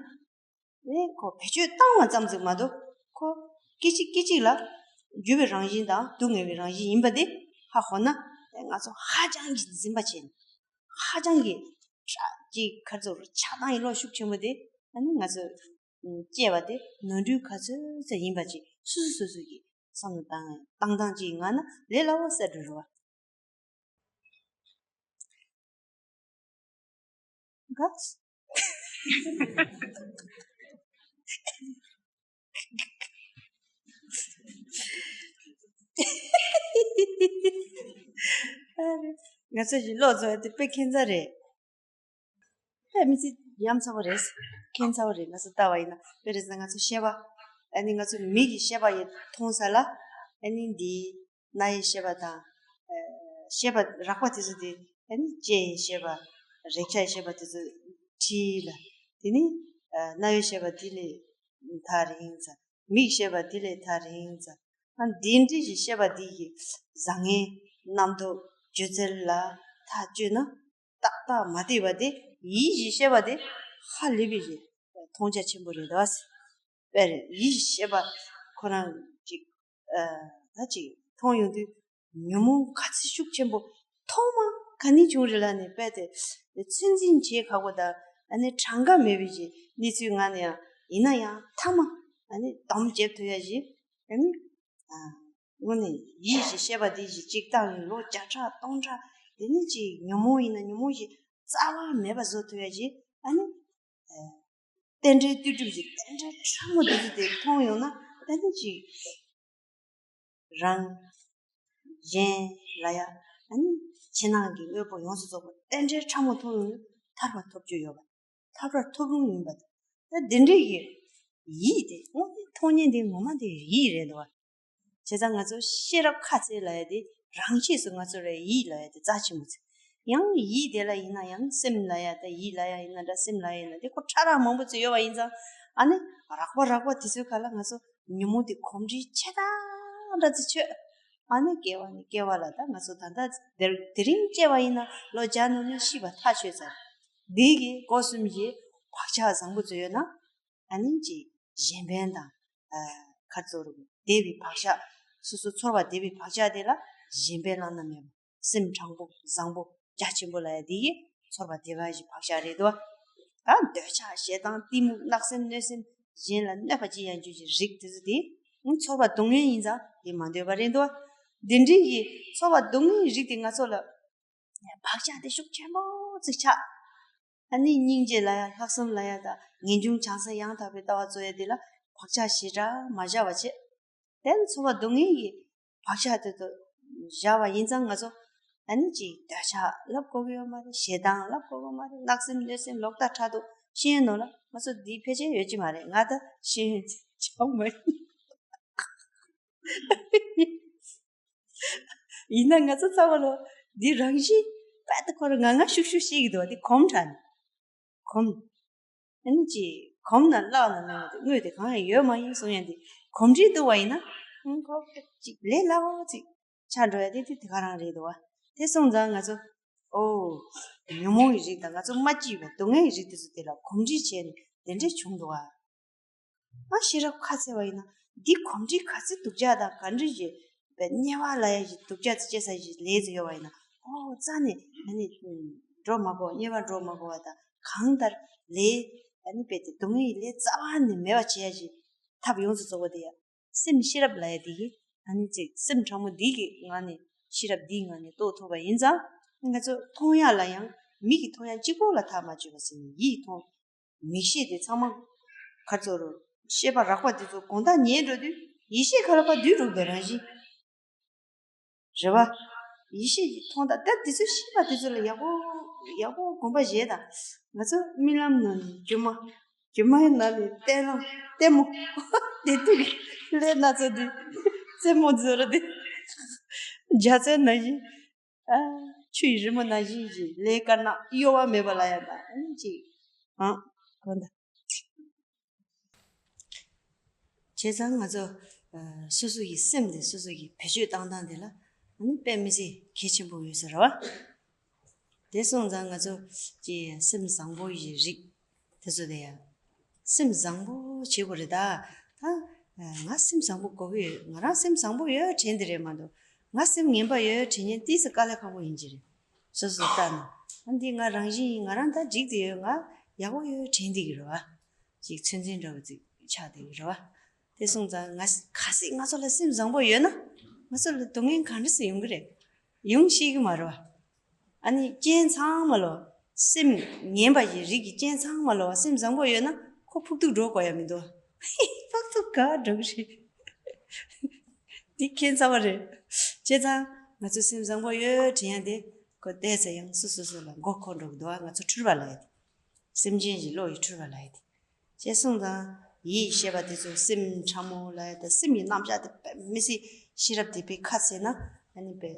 ནས་ཁོ་བེད་སྤྱོད་བཏང་བ་ཙམ་ཅིག་མ་གཏོགས། ཁོ་སྐད་ཅིག་སྐད་ཅིག་ལ་འགྱུར་བའི་རང་བཞིན་དང་སྡུག་བསྔལ་བའི་རང་བཞིན་ཡིན་པ་དེ་ཧ་གོ་ན། ང་ཚོ་ཧ་ཅང་གི་འཛིན་པ་བྱས་ནས། ཧ་ཅང་གི་ཀྱི་གར་ཚོར་ཆགས་སྡང་ཡི་བློ་ཤུགས་ཆེན་པོ་དེ་ཨ་ནི་ང་ཚོ་སྐྱེ་བ་དེ་ནོར་འཁྲུལ་ག་ཚོད་ཚོད་ཡིན་པ་ཅིག་སོ་སོ་སོ་སོ་གི་བསམ་བློ་བཏང་བཏང་སྟངས་ཅིག་ཡིན་ན་ལས་སླ་བོ་གསལ་འགྲོ་རུ་བ། ག་ང་ཚོ་ཞིག་ཀློག་ཚོ་དེ་དཔེ་ཁྱད་མཚར་རེད། ཨེ་མི་ཚེ་ཡ་མཚར་བོ་རེད། ཁྱད་མཚར་བོ་རེད། ང་ཚོ་ལྟ་བ་ཡིན་ན་དཔེ་རེད་ཟེར་ན་ང་ཚོ་ཤེས་པ། ཨ་ནི་ང་ཚོ་མིག་གིས་ཤེས་པ་ཡི་མཐོང་ས་ལ། ཨ་ནི་འདི་རྣ་ཡི་ཤེས་པ་དང་། ཨ་ཤེས་པ་རགས་པ་དེ་ཚོ་དེ་ཨ་ནི་ལྕེ་ཡི་ཤེས་པ། རེག་བྱ་ཡི་ཤེས་པ་དེ་ཚོ་དྲིས་ལ། དེ་ནི་ཨ་རྣ་བའི་ཤེས་པ་དེ་ལས་ཐག་རིང་ཙམ། མིག་ཤེས་པ་དེ་ལས་ཐག་རིང་ཙམ། ཨ་འདི་འདྲ་ཞིག་ཤེས་པ་འདི་ཡི་བཟང་ངན་རྣམ་རྟོག་སྤྱོད་ཚུལ་ལ་ཐག་གཅོད་ན་ཏག་ཏག་མ་བལྟས་པ་དེ་ཡིད་བཞིན་གཤེགས་པ་དེ་ཧ་ལས་པའི་ཞིག་མཐོང་རྒྱ་ཆེན་པོ་རེད་དོ། དཔེར་ཡིད་བཞིན་གཤེགས་པ་ཁོ་རང་ཅིག་ཨ་ད་ཅིག་མཐོང་ཡོང་དུས་ཉོན་མོངས་ག་ཚོད་ཤུགས་ཆེན་པོ་ཐོག་མ་ག་ནས་བྱུང་རེད་ལབ་ནས་དཔེ་དེ་ཚོད་འཛིན་བྱེད་ཁག་པོ་དང་ཨ་ནི་གྲངས་ཀ་མེད་པའི་ཞིག་གནས་ཚུལ་ངང་ནས་ཡང་ཡིན་ན་ཡང་མཐའ་མ་ཨ་ནི་དམ་བཅས་ཐུབ་ཡ་ཞིག་ཨ་ནི། ཨ། དངོས་གནས་ཡིད་བཞིན་གཤེགས་པ་འདི་ཞིག་གཅིག་བཏང་ཡིན་ལོ་བརྒྱ་ཕྲག་སྟོང་ཕྲག་དེ་ནི་ཅིག་ཉོན་མོངས་ཡིན་ན་ཉོན་མོངས་ཞིག་རྩ་བ་མེད་པ་བཟོ་ཐུབ་ཡ་ཞིག་ཨ་ནི། ཨ། རྟེན་འབྲེལ་ལྟོས་གྲུབ་ཀྱི་རྟེན་འབྲེལ་ཕྲ་མོ་འདི་ཚོ་དེ་མཐོང་ཡོང་ན་ད་ནི་ཅིག་རང་གཞན་ལ་ཡ་ཨ་ནི་ཕྱི་ནང་གི་དངོས་པོ་ཡོངས་སུ་རྫོགས་པ་རྟེན་འབྲེལ་ཕྲ་མོ་མཐོང་ཡོང་ན་ཐར་པ་ཐོབ་རྒྱུ་ཡོད་པ། ཐར་པ་ཐོབ་རུང་ཡིན་པ་དང་། ད་འདི་འདྲའི་གི་ཡིད་དེ་དངོས་གནས་མཐོང་མཁན་དེ་ངོ་མ་དེ་ཡིད་རེད་འདུག་བ། བྱས་ཙང་ང་ཚོ་ཤེས་རབ་ཁ་ཚེ་ལབ་ཡ་དེ་རང་ཆས་སུ་ང་ཚོ་རེ་ཡིད་ལབ་ཡ་དེ་རྩ་ཆེན་པོ་ཚེ། ཡང་ཡིད་དེ་ལ་ཡིན་ན་ཡང་སེམས་ལབ་ཡ་ད་ཡིད་ལབ་ཡ་ཡིན་ན་འདྲ་སེམས་ལབ་ཡ་ཡིན་ན་དེ་ཁོ་ཕྲ་རགས་མང་པོ་ཚོ་ཡོད་པ་ཡིན་ཙང་ཨ་ནི་རགས་པ་རགས་པ་དེ་ཚོའི་ཁ་ལ་ང་ཚོ་ཉོན་མོངས་དེ་གོམས་འདྲིས་ཆེ་དྲགས་འདྲ་ཚོ་ཆོད། ཨ་ནི་སྐྱེ་བ་ནས་སྐྱེ་བ་ལ་ད་ང་ཚོ་ད་ལྟ་དེ་དེ་རིང་སྐྱེ་བ་ཡིན་ན་ལོ་བརྒྱ་ནང་ནས་ཤི་བ་ཐག་ཆོད་ཚར། འདི་གི་སྒོ་གསུམ་གྱི་བག་ཆགས་བཟང་པོ་ཚོ་ཡོད་ན་ཨ་ནི་ཅིག་གཞན་ཕན་དང་ཨ་ཁར་ཚོར་བདེ་བའི་བག་ཆགས་སོ་སོ་ཚོར་བ་བདེ་བའི་བག་ཆགས་དེ་ལ་གཞན་ཕན་བླ་ན་མེད་པ་སེམས་དྲང་པོ་བཟང་པོ་རྒྱ་ཆེན་པོ་ལ་ཡ་འདི་གི་ཚོར་བ་བདེ་བ་ཞིག་བག་ཆགས་རེད་དོ། ད་འདོད་ཆགས་ཞེ་སྡང་གཏི་མུག་བརྣག་སེམས་གནོད་སེམས་གཞན་ལ་གནོད་པ་ཅི་ཡང་འཇུག་ཅིང་རིགས་དེ་ཚོ་དེ་ཚོར་བ་སྡུག་བསྔལ་ཡིན་ཙང་དེ་མ་འདོད་པ་རེད་འདུག་འདི་འདྲའི་གི་ཚོར་བ་སྡུག་བསྔལ་རིགས་དེ་ང་ཚོ་ལ་བག་ཆགས་དེ་ཤུགས་ཆེན་པོ་ཅིག་ཆགས། ཨ་ནི་སྙིང་རྗེ་ལ་ཡང་ལྷག་བསམ་ལ་ཡང་དང་ངེས་འབྱུང་བྱང་སེམས་ཡང་དག་པའི་ལྟ་བ་གཙོ་ཡ་དེ་ལ་བག་ཆགས་ཞེ་དྲག་མ་བཞག་པ་བྱེད། དེ་ནི་ཚོར་བ་སྡུག་བསྔལ་གྱི་བག་ཆགས་དེ་ཚོ་བཞག་པ་ཡིན་ཙང་ང་ཚོ་ཨ་ནི་ཅིག་འདོད་ཆགས་ལབ་དགོས་ཀྱི་ཡོད་མ་རེད། ཞེ་སྡང་ལབ་དགོས་ཀྱི་མ་རེད། བརྣག་སེམས་གནོད་སེམས་ལོག་ལྟ་ཕྲག་དོག་ཤེས་ཡོན་ནོར་ལ་ང་ཚོ་འདི་ཕལ་ཆེར་ཡོད་ཀྱི་མ་རེད། ང་ད་ཤེས་ཡོན་ཆགས་མ་ཡིན། ཡིན་ན་ང་ཚོ་ཚང་མ་ལོ་འདི་རང་བཞིན་པད་དུ་ཁོ་རང་ང་ང་ཤུག་ཤུག་ཤེས་ཀྱི་འདུག་བ། འདི་གོམས་དྲགས་ནས་གོམས། ཨ་ནི་ཅི་གོམས་ན་བརླག་ན་མེད་པ་དེ་དངོས་དེ་གང་ཡང་ཡོད་མ་ཡིན་གསུང་ཡ་འདི་གོམས་འདྲིས་འདུག་བ་ཡིན་ན་ཨང་ཁོ་ཅིག་ལས་སླ་བོ་ཅིག་ཆགས་འགྲོ་ཡ་དེ་དེ་དེ་ག་རང་རེད་འདུག་བ། དེ་སོང་ཙང་ང་ཚོ་ཨོ་ཉོན་མོངས་ཀྱི་རིགས་དང་ང་ཚོ་མ་སྐྱིད་པའི་སྡུག་བསྔལ་གྱི་རིགས་དེ་ཚོ་དེ་ལ་གོམས་འདྲིས་བྱས་ནས་དེ་འདྲས་བྱུང་འདུག་བ། ང་ཤེས་རབ་ཁ་ཚ་བ་ཡིན་ན་འདི་གོམས་འདྲིས་ག་ཚོད་སྡུག་ཅག་དང་ག་འདྲ་ཞིག་དམྱལ་བ་ལ་ཡ་ཞིག་སྡུག་ཅག་ཅེས་ས་ཞིག་ལས་ཚོད་ཡོད་བ་ཡིན་ན་ཨོ་རྩ་ནས་ཨ་ནི་འགྲོ་མ་དགོས། དམྱལ་བ་འགྲོ་མ་དགོས་པ་དང་གང་ལྟར་ལས་ཨ་ནི་དཔེ་དེ་སྡུག་བསྔལ་གྱི་ལས་རྩ་བ་ནས་མེད་པ་བྱེད་ཡ་ཞིག་ཐབས་ཡོངས་སུ་རྫོགས་པ་དེ་ཡ་སེམས་ཤེས་རབ་ལ་ཡ་དེ་གི་ཨ་ནི་ཅིག་སེམས་དྲང་མོ་འདི་གི་ངང་ནས་ཤེས་རབ་འདིའི་ངང་ནས་རྟོགས་ཐུབ་པ་ཡིན་ཙང་ང་ཚོ་མཐོང་ཡ་ལ་ཡང་མིག་གིས་མཐོང་ཡ་གཅིག་པོ་ལ་ཐག་མ་ཆོད་པ་ཟེར་ནས་ཡིད་མཐོང་། མིག་ཤེས་དེ་ཚང་མ་ག་ཚོད་རུ་ཤེས་པ་རགས་པ་དེ་ཚོ་དགོང་དག་ཉལ་འགྲོ་དུས་ཡེ་ཤེས་ག་ལ་ཕར་སྡུད་འགྲོ་གི་རང་བཞིན་རེད་བ། ཡེ་ཤེས་ཀྱི་མཐོང་དང་ད་དེ་ཚོ་ཤེས་པ་དེ་ཚོ་ལ་ཡག་པོ་ཡག་པོ་དགོངས་པ་བཞེས་དང་། ང་ཚོ་རྨི་ལམ་ནང་ནས་སྒྱུ་མ་སྒྱུ་མའི་ནང་ནས་ལྟས་ལ་ལྟད་མོ་བདེ་སྡུག་གི་ལས་སྣ་ཚོགས་དེ་རྩེད་མོ་མཛོད་ར་དེ་འཇའ་ཚོན་ནང་བཞིན། ཨ། ཆུ་ཡི་རི་མོ་ནང་བཞིན་གྱི་ལས་དཀར་ནག་གཡོ་བ་མེད་པ་ལ་ཡང་དག་ཨ་ནི་ཅིག་ཨང་། དགོངས་དག་བྱས་ཙང་ང་ཚོ་ཨ་སོ་སོ་ཡི་སེམས་དེ་སོ་སོ་ཡི་བེད་སྤྱོད་བཏང་སྟངས་དེ་ལ་ཨ་ནི་དཔེ་མི་སྲིད་གལ་ཆེན་པོ་ཡོད་ས་རེད་བ། དེ་སོང་ཙང་ང་ཚོ་ཀྱི་སེམས་བཟང་པོ་ཡི་རིགས་དེ་ཚོ་དེ་ཡང་སེམས་བཟང་པོ་བྱེད་དགོས་རེད་ད། ད་ང་སེམས་བཟང་པོ་དགོས་ཀྱི་ཡོད། ང་རང་སེམས་བཟང་པོ་ཡོད་དྲན་དེ་རེད་མ་གཏོགས་ང་སེམས་ངན་པ་ཡོད་དྲན་མཁན་ཏིས་དཀའ་ལས་ཁག་པོ་ཡིན་གྱི་རེད། སོ་སོ་ལྟ་ན་ཨ་འདི་ང་རང་བཞིན་ཡིན། ང་རང་ད་འགྲིག་དེ་ཡོད། ང་ཡག་པོ་ཡོད་དྲན་དེ་གི་རེད་བ། ཅིག་ཚོད་འཛིན་འདྲ་བོ་ཅིག་ཆགས་དེ་གི་རེད་བ། དེ་སོང་ཙང་ང་གལ་སྲིད་ང་ཚོ་ལ་སེམས་བཟང་པོ་ཡོད་ན་ང་ཚོ་ལ་སྡུག་བསྔལ་ག་འདྲ་སེ་ཡོང་གི་རེད། ཡོང་ཤེས་ཀྱི་མ་རེད་བ། ཨ་ནི་རྐྱེན་ཚང་མ་ལོ། སེམས་ངན་པ་ཡི་རིགས་ཀྱི་རྐྱེན་ཚང་མ་ལོ། སེམས་བཟང་པོ་ཡོད་ན་ཁོ་ཕུག་ཐུག་འགྲོ་དགོས་ཡ་མི་འདུག་ཕུག་ཐུག་ག་འགྲོ་གི་རེད། འདི་ཁྱད་མཚར་བ་རེད། བྱས་ཙང་ང་ཚོ་སེམས་བཟང་པོ་ཡོད་དྲན་ཡ་དེ་ཁོ་བལྟས་ཚེ་ཡང་སོ་སོ་སོ་ལ་མགོ་འཁོར་འགྲོ་གི་འདུག་ང་ཚོ་འཁྲུལ་པ་ལ་ཡ་དེ། སེམས་ཅན་གྱི་བློ་ཡི་འཁྲུལ་པ་ལ་ཡ་དེ། ཅེས་གསུངས་དང་། ཡིད་ཤེས་པ་དེ་ཚོ་སེམས་ཕྲ་མོ་ལ་ཡ་དང་སེམས་ཀྱི་རྣམ་གཞག་དེ་དཔེ་མི་སྲིད་ཤེས་རབ་དེ་དཔེ་ཁ་ཚེ་ན་ཨ་ནི་དཔེ་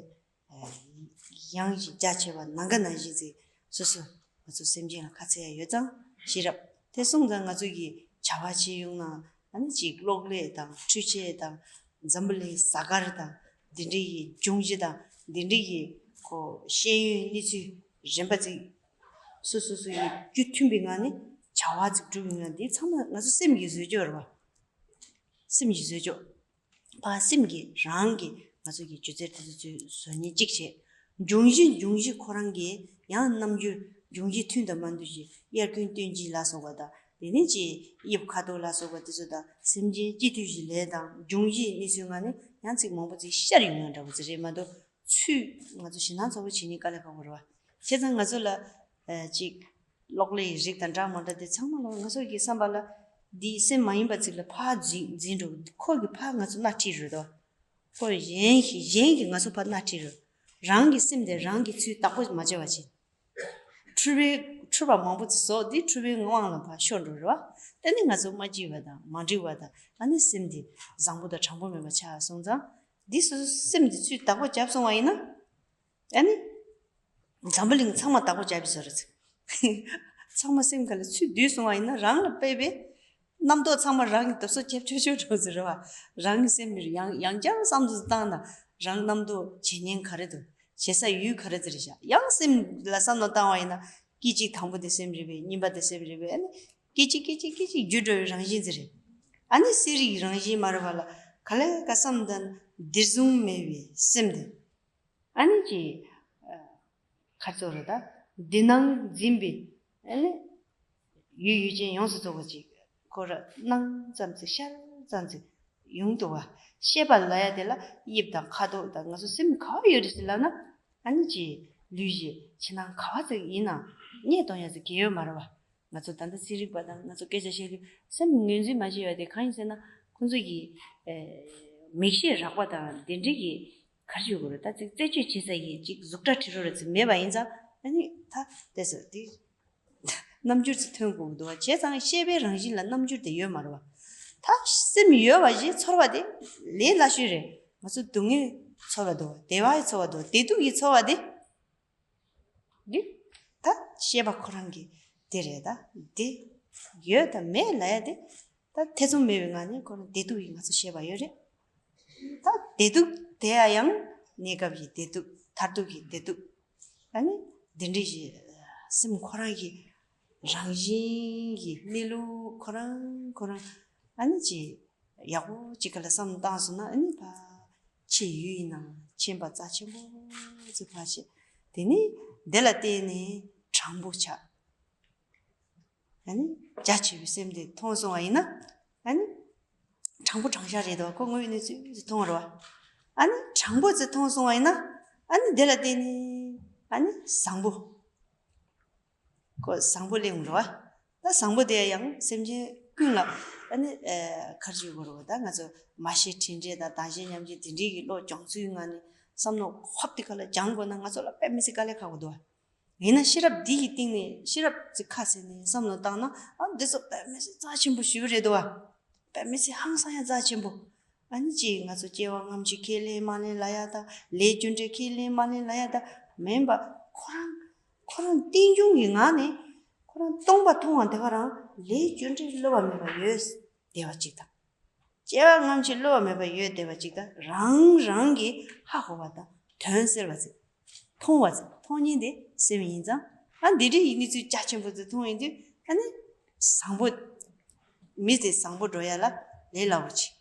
ཡང་ཞིག་རྒྱ་ཆེ་བ་ནམ་མཁའ་ནང་བཞིན་ཚེ་སོ་སོ་ང་ཚོ་སེམས་ཅན་ལ་ཁ་ཚེ་ཡ་ཡོད་ཙང་ཤེས་རབ་དེ་གསུངས་དང་ང་ཚོ་གི་བྱ་བ་བྱེད་ཡོང་ན་ཨ་ནི་ཅིག་གློག་ཀླད་དང་འཕྲུལ་ཆས་དང་འཛམ་བུ་གླིང་གཟའ་སྐར་དང་འདི་འདྲའི་གི་འབྱུང་བཞི་དང་འདི་འདྲའི་གི་ཁོ་ཤེས་ཡོན་གནས་ཚུལ་རིམ་པ་ཅིག་སོ་སོ་སོ་ཡི་རྒྱུ་མཐུན་པའི་ངང་ནས་བྱ་བ་ཅིག་སྒྲུབ་ཡོང་ཡ་འདི་ཚང་མ་ང་ཚོ་སེམས་ཀྱིས་བཟོས་ཆོག་རེད་བ། སེམས་ཀྱིས་བཟོས་ཆོག་ཕར་སེམས་ཀྱིས་རང་གིས་ང་ཚོ་གི་སྒྱུ་རྩལ་དེ་ཚོ་ཚོས་བཟོ་ཉེན་གཅིག་བྱས། འབྱུང་བཞི་འབྱུང་བཞི་ཁོ་རང་གིས་ཡང་རྣམ་འགྱུར་འབྱུང་བཞི་མཐུན་དང་མ་མཐུན་ཞིག་དབྱར་དགུན་སྟོན་དཔྱིད་ལ་སོགས་པ་དང་དེ་ནས་ཀྱི་དབྱིབས་ཁ་དོག་ལ་སོགས་པ་དེ་ཚོ་དང་སེམས་ཅན་སྤྱི་མཐུན་ཞིག་ལས་དང་འབྱུང་བཞི་གནས་ཚུལ་ངང་ནས་ཡང་ཚིག་མང་པོ་ཅིག་ཤར་ཡོང་ཡ་འདྲ་བོ་ཅིག་རེད་མ་གཏོགས་ཚུལ་ང་ཚོ་ཞེད་སྣང་ཚ་པོ་བྱེད་ཉེན་དཀའ་ལས་ཁག་པོ་རེད་བ། བྱས་ཙང་ང་ཚོ་ལ་ཅིག་གློག་ཀླད་རིགས་དང་འདྲ་མ་འདྲ་དེ་ཚང་མ་ལ་ང་ཚོ་གི་བསམ་པ་ལ་འདིའི་སེམས་མ་ཡིན་པ་ཅིག་ལ་ཕར་འཛིན་འཛིན་འགྲོ། ཁོ་གི་ཕར་ང་ཚོ་སྣ་ཁྲིད་རེད་དོ། ཁོ་གཞན་གྱིས་གཞན་གྱིས་ང་ཚོ་ཕར་སྣ་ཁྲིད་རེད། རང་གི་སེམས་དེ་རང་གི་ཚུལ་བདག་པོ་མ་བྱས་པ་བྱེད། འཁྲུལ་པའི་འཁྲུལ་པ་མང་པོ་ཅིག་བཟོ་དེ་འཁྲུལ་པའི་དབང་ལ་ཕར་ཤོར་འགྲོ་རེད་བ། དེ་ནི་ང་ཚོ་མ་སྐྱིད་པ་དང་མ་འགྲིག་པ་དང་ཨ་ནི་སེམས་དེ་བཟང་པོ་དང་དྲང་པོ་མེད་པ་ཆགས་སོང་ཙང་འདི་སོ་སོ་སེམས་དེ་ཚུལ་བདག་པོ་བརྒྱབ་སོང་བ་ཡིན་ན། ཨ་ནི། འཛམ་བུ་གླིང་ཚང་མ་བདག་པོ་རྒྱབ་པའི་བཟོ་འདྲ་ཅིག་ཚང་མ་སེམས་ཁ་ལ་ཚུར་བསྡུས་སོང་བ་ཡིན་ན་རང་ལ་དཔེ་བའི་རྣམ་རྟོག་ཚང་མ་རང་གི་དུབ་སོ་ཁྱབ་ཆོག་ཆོག་འགྲོ་ཟེར་བ། རང་གི་སེམས་ཡང་ཡང་བསྐྱར་བསམ་བློ་བཏང་ན་རང་རྣམ་རྟོག་བྱེད་ཉེན་ག་རེ་འདུག་བྱེད་ས་ཡུལ་ག་རེ་ཙམ་རེད་ཤག་ཡང་སེམས་ལ་བསམ་བློ་བཏང་བ་ཡིན་ན་སྐད་ཅིག་དང་པོ་དེ་སེམས་རེད་པས། གཉིས་པ་དེ་སེམས་རེད་པས། ཨ་ནི་སྐད་ཅིག་སྐད་ཅིག་སྐད་ཅིག་འགྱུར་འགྲོ་བའི་རང་བཞིན་ཅིག་རེད། ཨ་ནི་གསེར་རིགས་རང་བཞིན་མ་རེད་པ་ལ་ག་ལེ་ག་བསམ་བཏང་ན་བདེ་སྲུང་མེད་པའི་སེམས་དེ། ཨ་ནི་ཅི། ཁ་ཚོ་རུ་ད་འདི་སྣང་འཛིན་པའི་ཨ་ནི་ཡུལ་ཡུལ་ཅན་ཡོངས་སུ་རྫོགས་པ་ཅིག་ཁོ་ར་སྣང་ཙམ་ཅིག་ཤར་ཙམ་ཅིག་ཡོང་འདུག་བ། ཤེས་པ་ལབ་ཡ་དེ་ལ་དབྱིབས་དང་ཁ་དོག་དང་ང་ཚོ་སེམས་ག་བ་ཡོད་རེད་ཟེར་ལབ་ན་ཨ་ནི་ཅི་ལུས་ཀྱི་ཕྱི་ནང་ག་བ་ཅིག་ཡིན་ནའང་རྙེད་གཏོང་ཡ་ཅིག་གལ་ཡོད་མ་རེད་བ། ང་ཚོ་ད་ལྟ་ཚན་རིག་པ་དང་ང་ཚོ་སྐད་ཆ་བཤད་དུས་སེམས་ངོས་འཛིན་མ་བྱས་པ་དེ་གང་ཡིན་ཟེར་ན་ཁོང་ཚོ་གིས་མིག་ཤེས་རགས་པ་དང་དེ་འདྲའི་གི་ག་རེ་ཞུ་དགོས་རེད། ད་ཅིག་རྩད་གཅོད་བྱེད་ས་ཡི་ཅིག་གཟུགས་སྒྲ་དྲི་རོ་རེ་ཚོ་མེད་པ་ཡིན་ཙང་ཨ་ནི་ད་དེ་ཟེར་དེ་རྣམ་འགྱུར་ཚོ་ཐོན་དགོས་ཀྱི་འདུག་བ། བྱས་ཙང་ཤེས་པའི་རང་བཞིན་ལ་རྣམ་འགྱུར་དེ་ཡོད་མ་རེད་བ། ད་སེམས་ཡོད་པ་ཞིག་ཚོར་བ་དེ་ལས་སླ་ཤོས་རེད། ང་ཚོ་སྡུག་བསྔལ་ཚོར་བ་འདུག་བ། བདེ་བའི་ཚོར་བ་འདུག་བདེ་སྡུག་གི་ཚོར་བ་དེ། འདི། ད་ཤེས་པ་ཁོ་རང་གི་དེ་རེད་ད། འདི་ཡོད་དང་མེད་ལབ་ཡ་དེ་ད་ཐེ་ཚོམ་མེད་པའི་ངང་ནས་ཁོ་རང་བདེ་སྡུག་ཡིན་ང་ཚོ་ཤེས་པ་ཡོད་རེད། ད་བདེ་སྡུག་དེ་ཡང་གནས་སྐབས་ཀྱི་བདེ་སྡུག་མཐར་ཐུག་གི་བདེ་སྡུག་ཨ་ནི་འདི་འདྲ་ཞིག་སེམས་ཁོ་རང་གི་རང་བཞིན་གྱི་གནས་ལུགས་ཁོ་རང་ཁོ་རང་ཨ་ནི་ཅི། ཡག་པོ་གཅིག་ག་ལ་བསམ་བཏང་སོང་ན་ཨ་ནི་ཕ། ཕྱི་ཡུལ་ཡིན་ནའང་མཁྱེན་པ་རྩ་ཆེན་པོ་ཅིག་ཕ་ཆེ། དེ་ནི་འདི་ལ་བརྟེན་ནས་དྲང་པོ་ཆགས། ཨ་ནི་རྒྱ་ཆེ་བའི་སེམས་དེ་མཐོང་སོང་བ་ཡིན་ན་ཨ་ནི་དྲང་པོ་དྲང་བཞག་རེད་དོ། ཁོ་དངོས་ཡོད་གནས་ཚུལ་ཅིག་མཐོང་བ་རེད་བ། ཨ་ནི་དྲང་པོ་ཅིག་མཐོང་སོང་བ་ཡིན་ན་ཨ་ནི་འདི་ལ་བརྟེན་ནས་ཨ་ནི་བཟང་པོ། ཁོ་བཟང་པོ་གླེང་རོ། ད་བཟང་པོ་དེ་ཡང་སེམས་ཅན་ཀུན་ལ་ཨ་ནི་ཨ་གར་བརྗོད་དགོས་རོ། ད་ང་ཚོ་མ་ཤེས་དྲིན་དྲན་དང་དང་ཤེས་མཉམ་བརྗེ་དེ་འདྲའི་གི་བློ་སྦྱོང་ཚུལ་ངང་ནས་བསམ་བློ་ཧོབ་དེ་ག་ལ་སྦྱང་དགོས་ན་ང་ཚོ་ལ་དཔེ་མི་སྲིད་དཀའ་ལས་ཁག་པོ་འདུག་བ། ཡིན་ན་ཤེས་རབ་འདི་ཡི་སྟེང་ནས་ཤེས་རབ་ཅིག་ཁ་ཟེར་ནས་བསམ་བློ་བཏང་ན་ཨ་འདི་ཚོ་དཔེ་མི་སྲིད་རྩ་ཆེན་པོ་ཞིག་རེད་འདུག་བ། དཔེ་མི་སྲིད་ཧང་སང་ཡ་རྩ་ཆེན་པོ། ཨ་ནི་ཅིག་ང་ཚོ་སྐྱེ་བ་སྔ་ཕྱི་ཁས་ལེན་མ་ལེན་ལ་ཡ་དང་ལས་རྒྱུ་འབྲས་ཁས་ལེན་མ་ལེན་ལ་ཡ་དང་མིན་པ་ཁོ་རང་ཁོ་རང་རྟེན་འབྱུང་གི་ངང་ནས་ཁོ་རང་སྟོང་པ་མཐོང་བ་དེ་ག་རང་ལས་རྒྱུ་འབྲས་བསླུ་བ་མེད་པ་ཡོད་བསྡད་པ་ཅིག་དང་། སྐྱེ་བ་སྔ་ཕྱི་བསླུ་བ་མེད་པ་ཡོད་བསྡད་པ་ཅིག་དང་རང་རང་གིས་ཧ་གོ་བ་དང་དོན་གསལ་བ་ཟེར། མཐོང་བ་ཟེར། མཐོང་ཉིན་དེ་སེམས་ཡིན་ཙང་ཨ་འདི་འདྲའི་ཡིན་གནས་ཚུལ་རྒྱ་ཆེན་པོ་ཚོ་མཐོང་ཡིན་དུས་ཨ་ནི་བཟང་པོ། མི་དེ་བཟང་པོ་འགྲོ་ཡ་ལ་ལས་སླ་བོ་ཆེ།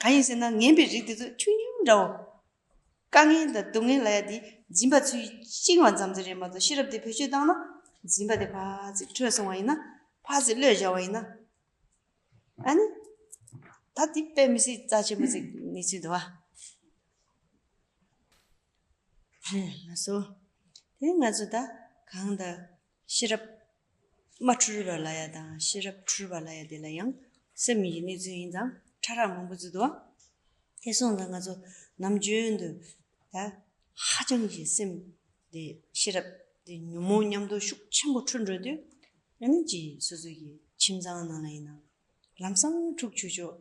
གང་ཡིན་ཟེར་ན་ངན་པའི་རིགས་དེ་ཚོ་ཆུང་ཆུང་འདྲ་བོ། དཀའ་ངལ་དང་སྡུག་བསྔལ་ལ་ཡ་དེ་འཛིན་པ་ཚུལ་བཅིངས་བ་ཙམ་ཚོད་རེད་མ་གཏོགས་ཤེས་རབ་དེ་བེད་སྤྱོད་བཏང་ན་འཛིན་པ་དེ་ཕར་ཚིག་འཕྲོས་སོང་བ་ཡིན་ན་ཕར་ཚིག་བློས་བཞག་པ་ཡིན་ན། ཨ་ནི། ད་དེ་དཔེ་མི་སྲིད་རྩ་ཆེན་པོ་ཅིག་གནས་ཚུལ་འདུག་བ། ལགས་སོ། དེ་ང་ཚོ་ད་གང་ལྟར་ཤེས་རབ་མ་འཁྲུལ་བ་ལ་ཡ་དང་ཤེས་རབ་འཁྲུལ་བ་ལ་ཡ་དེ་ལ་ཡང་སེམས་ཡི་གནས་ཚུལ་ཡིན་ཙང་ཕྲ་རགས་མང་པོ་ཅིག་འདུག་བ། དེ་སོང་ཙང་ང་ཚོ་ནམ་རྒྱུན་དུ་ད་ཧ་ཅང་གི་སེམས་དེ་ཤེས་རབ་དེ་ཉོན་མོངས་མཉམ་དུ་ཤུགས་ཆེན་པོ་འཁྲུལ་འགྲོ་དུས་ཨ་ནི་ཅིག་སོ་སོ་གི་ཁྱིམ་ཚང་ནང་ལ་ཡིན་ན། ལམ་སང་འཁྲུག་ཆོག་ཆོག་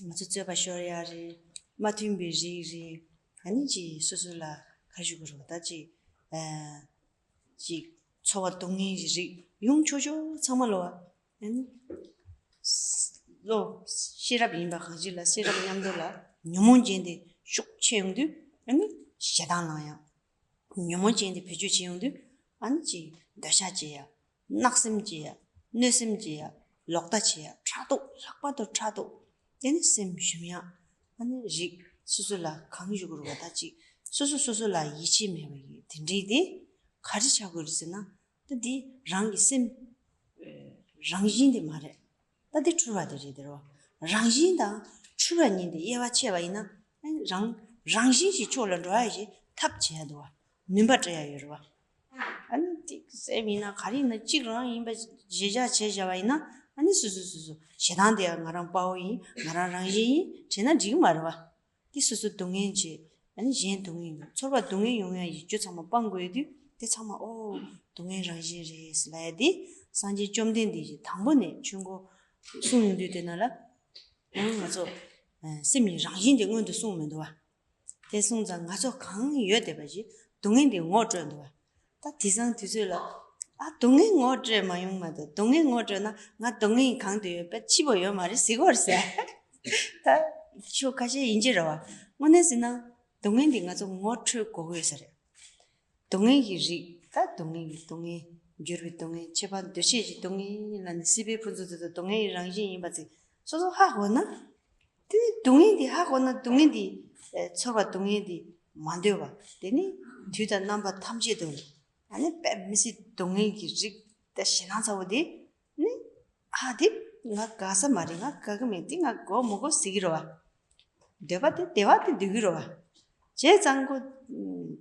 ང་ཚོ་རྩོད་པ་ཤོར་ཡ་རེད། མ་མཐུན་པའི་རིགས་རེད། ཨ་ནི་ཅིག་སོ་སོ་ལ་ག་རེ་ཞུ་དགོས་རེད་ད་ཅིག་ཨ། ཅིག་འཚོ་བ་སྡུག་བསྔལ་གྱི་རིགས་ཡོང་ཆོག་ཆོག་ཚང་མ་ལོ་བ། ཨ་ནི། བློ། ཤེས་རབ་ཡིན་པ་གང་ཞིག་ལ་ཤེས་རབ་མཉམ་དུ་ལ་ཉོན་མོངས་ཅན་དེ་ཤུགས་ཆེ་ཡོང་དུས་ཨ་ནི་ཞེ་སྡང་ལངས་ཡ། ཉོན་མོངས་ཅན་དེ་བེད་སྤྱོད་བྱེད་ཡོང་དུས། ཨ་ནི་ཅིག་འདོད་ཆགས་སྐྱེ་ཡ། བརྣག་སེམས་སྐྱེ་ཡ། གནོད་སེམས་སྐྱེ་ཡ། ལོག་ལྟ་བྱེད་ཡ། ཕྲག་དོག་ལྷག་པར་དུ་ཕྲག་དོག་དེ་ནི་སེམས་ཞུམ་ཡ། ཨ་ནི་རིགས་སོ་སོ་ལ་གང་ཞུ་དགོས་རུང་བ་ད་ཅིག་སོ་སོ་སོ་སོ་ལ་ཡིད་ཆེས་མེད་པ་ཡི་དེ་འདྲའི་དེ་ག་རེ་ཆགས་དགོས་རེད་ཟེར་ན། ད་འདི་རང་གི་སེམས་རང་བཞིན་དེ་མ་རེད། ད་འདི་འཁྲུལ་བ་དེ་རེད་དེ་རོ། རང་བཞིན་དང་འཁྲུལ་བ་གཉིས་དེ་དབྱེ་བ་ཕྱེ་བ་ཡིན་ན། རང་རང་བཞིན་གྱི་ཕྱོགས་ལ་འགྲོ་ཡ་ཞིག་ཐབས་བྱེད་ཡ་འདུག་བ། ནུས་པ་སྤྲད་ཡ་ཡོད་རེད་བ། ཨ་ནི་ཏིག་སེམས་ཡིན་ན་ག་རེ་ཡིན་ན་གཅིག་རང་ཡིན་པ་གཞི་བཞག་བྱས་བཞག་པ་ཡིན་ན། ཨ་ནི་སོ་སོ་སོ་སོ་ཞེ་སྡང་དེ་ཡང་ང་རང་དཔའ་བོ་ཡིན། ང་རང་རང་བཞིན་ཡིན་བྱས་ན་འགྲིག་གི་མ་རེད་བ། དེ་སོ་སོ་སྡུག་བསྔལ་བྱེད། ཨ་ནི་གཞན་སྡུག་བསྔལ་ཡོང་། ཚོར་བ་སྡུག་བསྔལ་ཡོང་ཡ་ཡི་རྒྱུ་ཚང་མ་སྤང་དགོས་དུས། དེ་ཚང་མ་ཨོ་སྡུག་བསྔལ་རང་བཞིན་རེད་ལབ་ཡ་དེ་སངས་རྒྱས་བཅོམ་ལྡན་འདས་ཀྱིས་དང་པོ་ནས་ཆོས་འཁོར་གསུངས་ཡོང་དུས། དེ་ན་ལ་ང་ཚོ་སེམས་ཀྱི་རང་བཞིན་དེ་སྔོན་དུ་གསུངས་མི་འདུག་བ། དེ་སོང་ཙང་ང་ཚོ་གང་ཡོད་བསྡད་པ་ཞིག་སྡུག་བསྔལ་འདི་ངོ་སྤྲོད་འདུག་བ། ད་དེང་སང་དུས་ཚོད་ལ་ཨ་སྡུག་བསྔལ་ངོ་སྤྲོད་མ་ཡོང་མ་གཏོགས། སྡུག་བསྔལ་ངོ་སྤྲོད་ན་ང་སྡུག་བསྔལ་གང་དུ་ཡོད་པ་ཕྱི་པོ་ཡོད་མ་རེད་ཟེར་གོ་རེད་ཟེར། ད་ཤོ་ཁ་ཤས་ཡིན་གྱི་རེད་བ། དངོས་གནས་ཟེར་ན་སྡུག་བསྔལ་འདི་ང་ཚོ་ངོ་འཕྲོད་དགོས་ཀྱི་ཡོད་ས་རེད། སྡུག་བསྔལ་གྱི་རིགས། ད་སྡུག་བསྔལ་གྱི་སྡུག་བསྔལ། འགྱུར་བའི་སྡུག་བསྔལ། ཁྱད་པར་འདུ་ཤེས་ཀྱི་སྡུག་བསྔལ་ལ་ནི་སྲིད་པའི་ཕུན་ཚོགས་དེ་ཚོ་སྡུག་བསྔལ་གྱི་རང་བཞིན་ཡིན་པ་ཚིག་སོ་སོ་ཧ་གོ་ན། དེ་ནི་སྡུག་བསྔལ་འདི་ཧ་གོ་ན། སྡུག་བསྔལ་འདི་ཚོར་བ་སྡུག་བསྔལ་འདི་མ་འདོད་པ། དེ་ནི་དུས་དང་རྣམ་པ་ཐམས་ཅད་དུ་ཨ་ནི་དཔེ་མི་སྲིད་སྡུག་བསྔལ་གྱི་རིགས་དང་ཞེད་སྣང་ཚ་བོ་དེ་ནི། ཨ་དེ་ང་དགའ་ས་མ་རེད། ང་དགའ་གི་མེད། དེ་ང་དགོས་མི་དགོས་ཟེར་གྱི་རེད་བ། འདོད་པ་དེ་བདེ་བ་དེ་འདོད་ཀྱི་རེད་བ། བྱས་ཙང་ཁོ་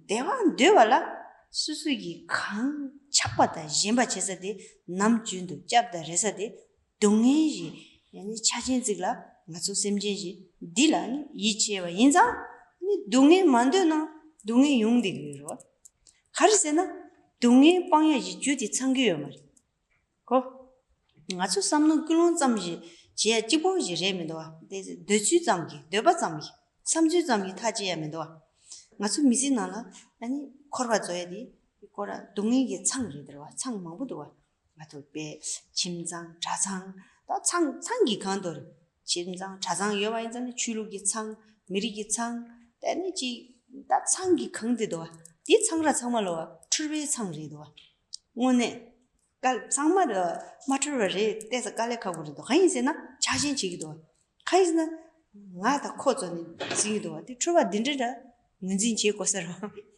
བདེ་བ་འདོད་པ་ལ་སོ་སོ་ཡིས་གང་ཆགས་པ་དང་ཞེན་པ་བྱེད་ས་དེ་ནམ་རྒྱུན་དུ་སྐྱབས་དང་རེ་ས་དེ་སྡུག་བསྔལ་ཞིག་ཡང་ནི་ཆ་ཅན་ཅིག་ལ་ང་ཚོ་སེམས་ཅན་ཞིག་འདི་ལ་ནི་ཡིད་ཆེས་པ་ཡིན་ཙང་ནི་སྡུག་བསྔལ་མ་འདོད་ན་སྡུག་བསྔལ་ཡོང་བསྡད་ཀྱི་ཡོད་རེད་བ། ག་རེ་ཟེར་ན་སྡུག་བསྔལ་སྤང་ཡ་ཞིག་རྒྱུ་དེ་ཚང་གི་ཡོད་མ་རེད། གོ། ང་ཚོ་བསམ་བློ་ཀུན་སློང་ཙམ་ཞིག་བྱེད་ཡ་གཅིག་པོ་ཞིག་རེད་མི་འདུག་བ། དེ་འདོད་ཚུལ་ཙམ་གྱིས། འདོད་པ་ཙམ་གྱིས། བསམ་ཚུལ་ཙམ་གྱིས་ཐག་བཅད་ཡ་མི་འདུག་བ། ང་ཚོ་མི་ཚེ་ནང་ལ་ཨ་ནི་འཁོར་བ་རྫོགས་ཡ་དེ་ཁོ་ར་སྡུག་བསྔལ་གྱི་མཚང་རེད་འདུག་བ། མཚང་མང་པོ་འདུག་བ། ང་ཚོ་པའི་ཁྱིམ་ཚང་གྲྭ་ཚང་། ད་མཚང་མཚང་གིས་གང་འདུག་རེད། ཁྱིམ་ཚང་གྲྭ་ཚང་ཡོད་པ་ཡིན་ཙང་ནི་ཆོས་ལུགས་ཀྱི་མཚང་། མི་རིགས་ཀྱི་མཚང་། དེ་ནི་ཅིག་ད་མཚང་གིས་གང་བསྡད་འདུག་བ། དེ་ཚང་ར་ཚང་མ་ལོ་བ་འཁྲུལ་པའི་མཚང་རེད་འདུག་བ། དངོས་གནས། དཀའ་ཚང་མ་ལ་མ་འཁྲུལ་བ་རེད། བལྟས་ས་དཀའ་ལས་ཁག་པོ་རེད་འདུག་གང་ཡིན་ཟེར་ན་ཆགས་ཞེན་བྱེད་ཀྱི་འདུག་གང་ཡིན་ཟེར་ན་ང་དང་ཁོ་ཚོ་ནི་འཛིན་གྱི་འདུག་བ། དེ་འཁྲུལ་བ་འདི་འདྲ་འདྲ་ངོས་འཛིན་བྱེད་དགོས་ས་རེད་བ།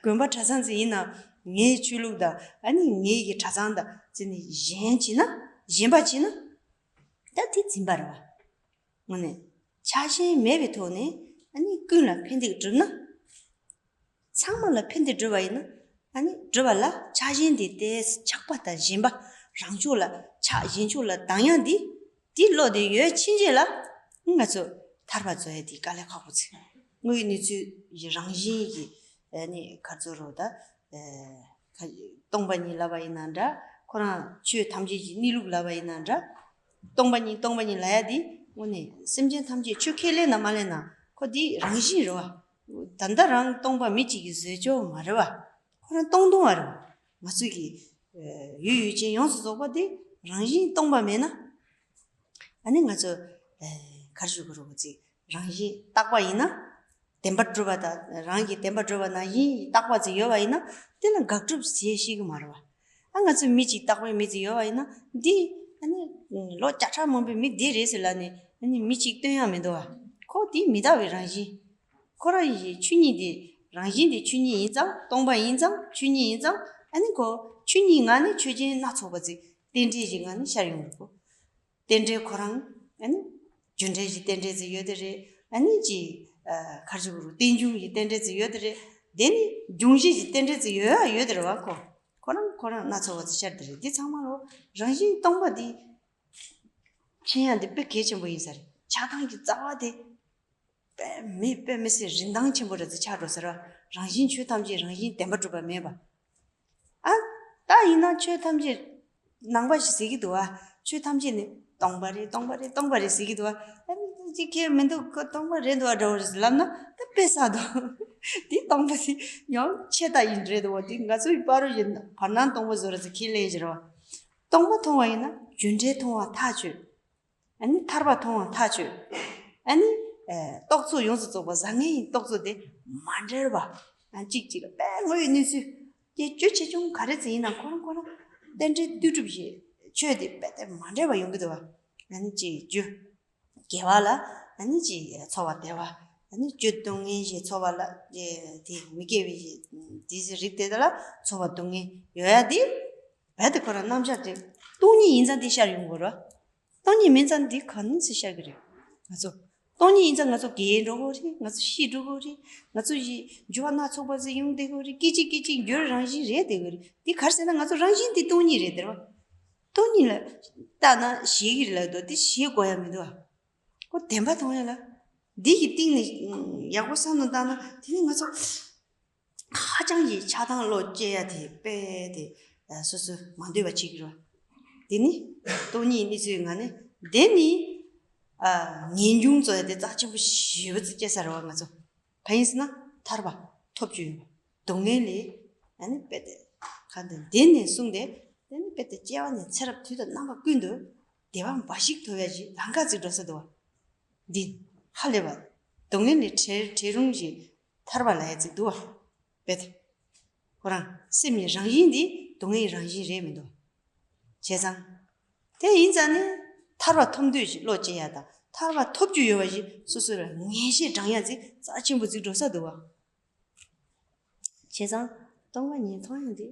དགོན་པ་གྲྭ་ཚང་ཚོ་ཡིན་ན་ངའི་ཆོས་ལུགས་དང་ཨ་ནི་ངའི་གི་གྲྭ་ཚང་དང་ཟེར་ནས་ཞེན་བྱེད་ན། ཞེན་པ་བྱེད་ན་ད་དེ་འཛིན་པ་རེད་བ། དངོས་གནས་ཆགས་ཞེན་མེད་པའི་ཐོག་ནས་ཨ་ནི་ཀུན་ལ་ཕན་བདེ་བསྒྲུབ་ན། ཚང་མ་ལ་ཕན་བདེ་བསྒྲུབ་པ་ཡིན་ན། ཨ་ནི་བསྒྲུབ་པ་ལ་ཆགས་ཞེན་དེ་ཏོག་ཙམ་ཆགས་པ་དང་ཞེན་པ། རང་ཕྱོགས་ལ་ཆགས། གཞན་ཕྱོགས་ལ་སྡང་ཡ་འདི། འདི་བློ་དེ་ཡོད་ཕྱིན་ཆད་ལ་ང་ཚོ་ཐར་པ་རྫོགས་ཡ་དེ་དཀའ་ལས་ཁག་པོ་ཚིག་དངོས་ཡོད་གནས་ཚུལ་གྱི་རང་བཞིན་གྱི་ཨ་ནི་ག་ཚོད་རོ་ད། ཨ་སྟོང་པ་ཉིད་ལབ་པ་ཡིན་ན་འདྲ། ཁོ་རང་ཆོས་ཐམས་ཅད་ཀྱི་གནས་ལུགས་ལབ་པ་ཡིན་ན་འདྲ། སྟོང་པ་ཉིད་སྟོང་པ་ཉིད་ལབ་ཡ་འདི་དངོས་གནས་སེམས་ཅན་ཐམས་ཅད་ཆོས་ཁས་ལེན་ན་མ་ལེན་ན་ཁོ་འདི་རང་བཞིན་རེད་བ། ད་ལྟ་རང་སྟོང་པ་མི་གཅིག་གིས་བཟོས་ཆོག་མ་རེད་བ། ཁོ་རང་སྟོང་སྟོང་བ་རེད་བ། ང་ཚོ་གི་ཡུལ་ཡུལ་ཅན་ཡོངས་སུ་རྫོགས་པ་འདི་རང་བཞིན་སྟོང་པ་མེད་ན། ཨ་ནི་ང་ཚོ་ག་རེ་ཞུ་དགོས་རེད། ཅིག་རང་བཞིན་རྟག་པ་ཡིན་ན། བདེན་པར་གྲུབ་པ་དང་རང་གི་བདེན་པར་གྲུབ་པ་ནང་བཞིན་རྟག་པ་ཅིག་ཡོད་པ་ཡིན་ན་དེ་ལ་དགག་སྒྲུབ་བྱེད་ཤེས་ཀྱི་མ་རེད་བ། ཨ་ང་ཚོ་མི་གཅིག་རྟག་པའི་མི་ཅིག་ཡོད་པ་ཡིན་ན་འདི་ཨ་ནི་ལོ་བརྒྱ་ཕྲག་མང་པོའི་མི་འདི་རེད་ཟེར་ལབ་ནས་ཨ་ནི་མི་གཅིག་སྟོན་ཡག་མི་འདུག་བ། ཁོ་དེ་མི་རྟག་པའི་རང་བཞིན། ཁོ་རང་གི་ཆོས་ཉིད་དེ་རང་བཞིན་དེ་ཆོས་ཉིད་ཡིན་ཙང་། སྟོང་པ་ཡིན་ཙང་། ཆོས་ཉིད་ཡིན་ཙང་། ཨ་ནི་ཁོ་ཆོས་ཉིད་ངང་ནས་ཆོས་ཅན་སྣ་ཚོགས་པ་ཅིག་རྟེན་འབྲེལ་གྱི་ངང་ནས་ཤར་ཡོང་གི་ཁོ། རྟེན་འབྲེལ་ཁོ་རང་ཨ་ནི་རྒྱུ་འབྲས་ཀྱི་རྟེན་འབྲེལ་ཅིག་ཡོད་དེ་རེད། ཨ་ནི་ཅིག་ཨ་ག་རེ་ཞུ་དགོས་རེད། རྟེན་འབྱུང་གི་རྟེན་འབྲེལ་ཅིག་ཡོད་དེ་རེད། དེ་ནི་འབྱུང་བཞི་གི་རྟེན་འབྲེལ་ཅིག་ཡོད་ཡ་ཡོད་དེ་རེད་བ། ཁོ་ཁོ་རང་ཁོ་རང་སྣ་ཚོགས་པ་ཅིག་ཤར་དེ་རེད། འདི་ཚང་མ་ལོ་རང་བཞིན་སྟོང་པ་འདི་མཁྱེན་ཡ་འདི་དཔེ་གལ་ཆེན་པོ་ཡིན་ས་རེད། ཆགས་སྡང་གི་རྩ་བ་དེ། དཔེ་མི་དཔེ་མི་སྲིད་རིན་ཐང་ཆེན་པོ་རེད་ཟེར་ཆགས་འགྲོ་ཟེར་བ། རང་བཞིན་ཆོས་ཐམས་ཅད་རང་བཞིན་བདེན་པར་གྲུབ་པ་མེད་པ། ཨ། ད་ཡིན་ན་ཆོས་ཐམས་ཅད་ནང་པ་ཞིག་ཟེར་གྱི་འདུག་བ། ཆོས་ཐམས་ཅད་ནི་སྟོང་པ་རེད། སྟོང་པ་རེད། སྟོང་པ་རེད་ཟེར་གྱི་འདུག་བ། ཨ་ནི་ཅི་ཁྱད་མི་འདུག་ཁོ་སྟོང་པ་རེད་འདུག་བ་འདྲ་བོ་རེད་ཟེར་ལབ་ན་ད་དཔེ་བསགས་འདུག་དེ་སྟོང་པ་དེ་ཡང་ཆད་ལྟ་ཡིན་རེད་འདུག་བ། དེ་ང་ཚོའི་བར་དུ་ཡིན་བར་སྣང་སྟོང་པ་བཟོ་ར་ཟེར་ཁས་ལེན་ཡིན་རེད་བ། སྟོང་པ་མཐོང་བ་ཡིན་ན་རྒྱུ་འབྲས་མཐོང་བ་ཐག་ཆོད། ཨ་ནི་ཐར་པ་མཐོང་བ་ཐག་ཆོད། ཨ་ནི་ཨེ་རྟོག་ཚོགས་ཡོངས་སུ་རྫོགས་པ་བཟང་ངན་གྱི་རྟོག་ཚོགས་དེ་མ་འབྲེལ་བ། ཨ་གཅིག་གཅིག་ལ་དཔེ་དངོས་ཡོད་གནས་ཚུལ་སྐྱེ་བཅུ་ཆེ་ཆུང་ག་རེ་ཙམ་ཡིན་ན་ཁོ་རང་ཁོ་རང་རྟེན་འབྲེལ་ལྟོས་གྲུབ་ཞེས་ཆོས་དེ་དཔེ་དེ་མ་འདྲེས་པ་ཡོང་གི་འདུག་བ། ཨ་ནི་གཅིག་རྒྱུ། དགེ་བ་ལ་ཨ་ནི་ཅིག་འཚོ་བ་བདེ་བ། ཨ་ནི་བཅུད་སྡུག་བསྔལ་ཞེས་འཚོ་བ་ལ་དེ་མི་དགེ་བའི་དེའི་རིགས་དེ་དག་ལ་འཚོ་བ་སྡུག་བསྔལ་ཡོད་ཡ་དེ་རྦད་དེ་ཁོ་རང་རྣམ་གཞག་དེ་སྟོང་ཉིད་ཡིན་ཙང་དེ་ཤར་ཡོང་དགོས་རེད། སྟོང་ཉིད་མིན་ཙང་འདི་ག་ནས་ཤར་གི་རེད། ང་ཚོ་སྟོང་ཉིད་ཡིན་ཙང་ང་ཚོ་རྒས་འགྲོ་གི་རེད། ང་ཚོ་ཤི་འགྲོ་གི་རེད། ང་ཚོ་ཡི་འགྱུར་བ་སྣ་ཚོགས་པ་ཟིག་ཡོང་བསྡད་གི་རེད། སྐད་ཅིག་སྐད་ཅིག་འགྱུར་རང་བཞིན་རེད་བསྡད་གི་རེད། འདི་ག་རེ་ཟེར་ན་ང་ཚོ་རང་བཞིན་འདི་སྟོང་ཉིད་རེད་དེ་རེད་བ། སྟོང་ཉིད་ལ་བལྟས་ན་ཞེད་ཀྱི་རེད་ལབ་འདུག་དེ་ཞེད་དགོས་ཡ་མི་འདུག་ཨ། ཁོ་བདེན་པ་མཐོང་ཡ་ལ། འདི་ཡི་སྟེང་ནས་ཡག་པོ་བསམ་བློ་བཏང་ན་དེ་ནི་ང་ཚོ་ཧ་ཅང་གི་ཆགས་སྡང་བློ་སྐྱེ་ཡ་དེ་དཔེ་དེ་སོ་སོ་མ་འདོད་པ་བྱེད་ཀྱི་རེད་བ། དེ་ནི་སྟོང་ཉིད་གནས་ཚུལ་ངང་ནས་དེ་ནི་ངེས་འབྱུང་ཚོ་ཡ་དེ་རྩ་ཆེན་པོ་ཞེ་པོ་ཅིག་སྐྱེ་ས་རེད་བ། ང་ཚོ་གང་ཡིན་ཟེར་ན་ཐར་པ་ཐོབ་རྒྱུ་ཡོད་པ། སྡུག་བསྔལ་ལས་ཨ་ནི་དཔེ་དེ་གང་དུ་འདི་ནས་བཟུང་སྟེ་དེ་ནི་དཔེ་དེ་སྐྱེ་བ་ནས་ཚེ་རབས་དུས་དང་རྣམ་པ་ཀུན་ཏུ་བདེ་བ་འབའ་ཞིག་ཐོབ་ཡ་ཞིག་ལམ་ཁ་ཅིག་འགྲོ་ས་འདུག་བ། འདི་ཧ་ལས་པ། སྡུག་བསྔལ་ལས་བྲལ་བྲལ་རུང་ཞིང་ཐར་པ་ལ་ཡ་ཅིག་འདུག་བ། དཔེ་དེ་ཁོ་རང་སེམས་ཉིད་རང་བཞིན་འདི་སྡུག་བསྔལ་རང་བཞིན་རེད་མི་འདུག་བ། བྱས་ཙང་། དེ་ཡིན་ཙང་ནི་ཐར་པ་ཐོབ་འདོད་ཅིག་བློ་སྐྱེ་ཡ་དང་ཐར་པ་ཐོབ་རྒྱུ་ཡོད་པ་ཞིག་སོ་སོ་ལ་ངེས་ཤེས་དྲང་ཡ་ཅིག་རྩ་ཆེན་པོ་ཅིག་འགྲོ་ས་འདུག་བ། བྱས་ཙང་སྟོང་པ་ཉིད་མཐོང་ཡ་འདི་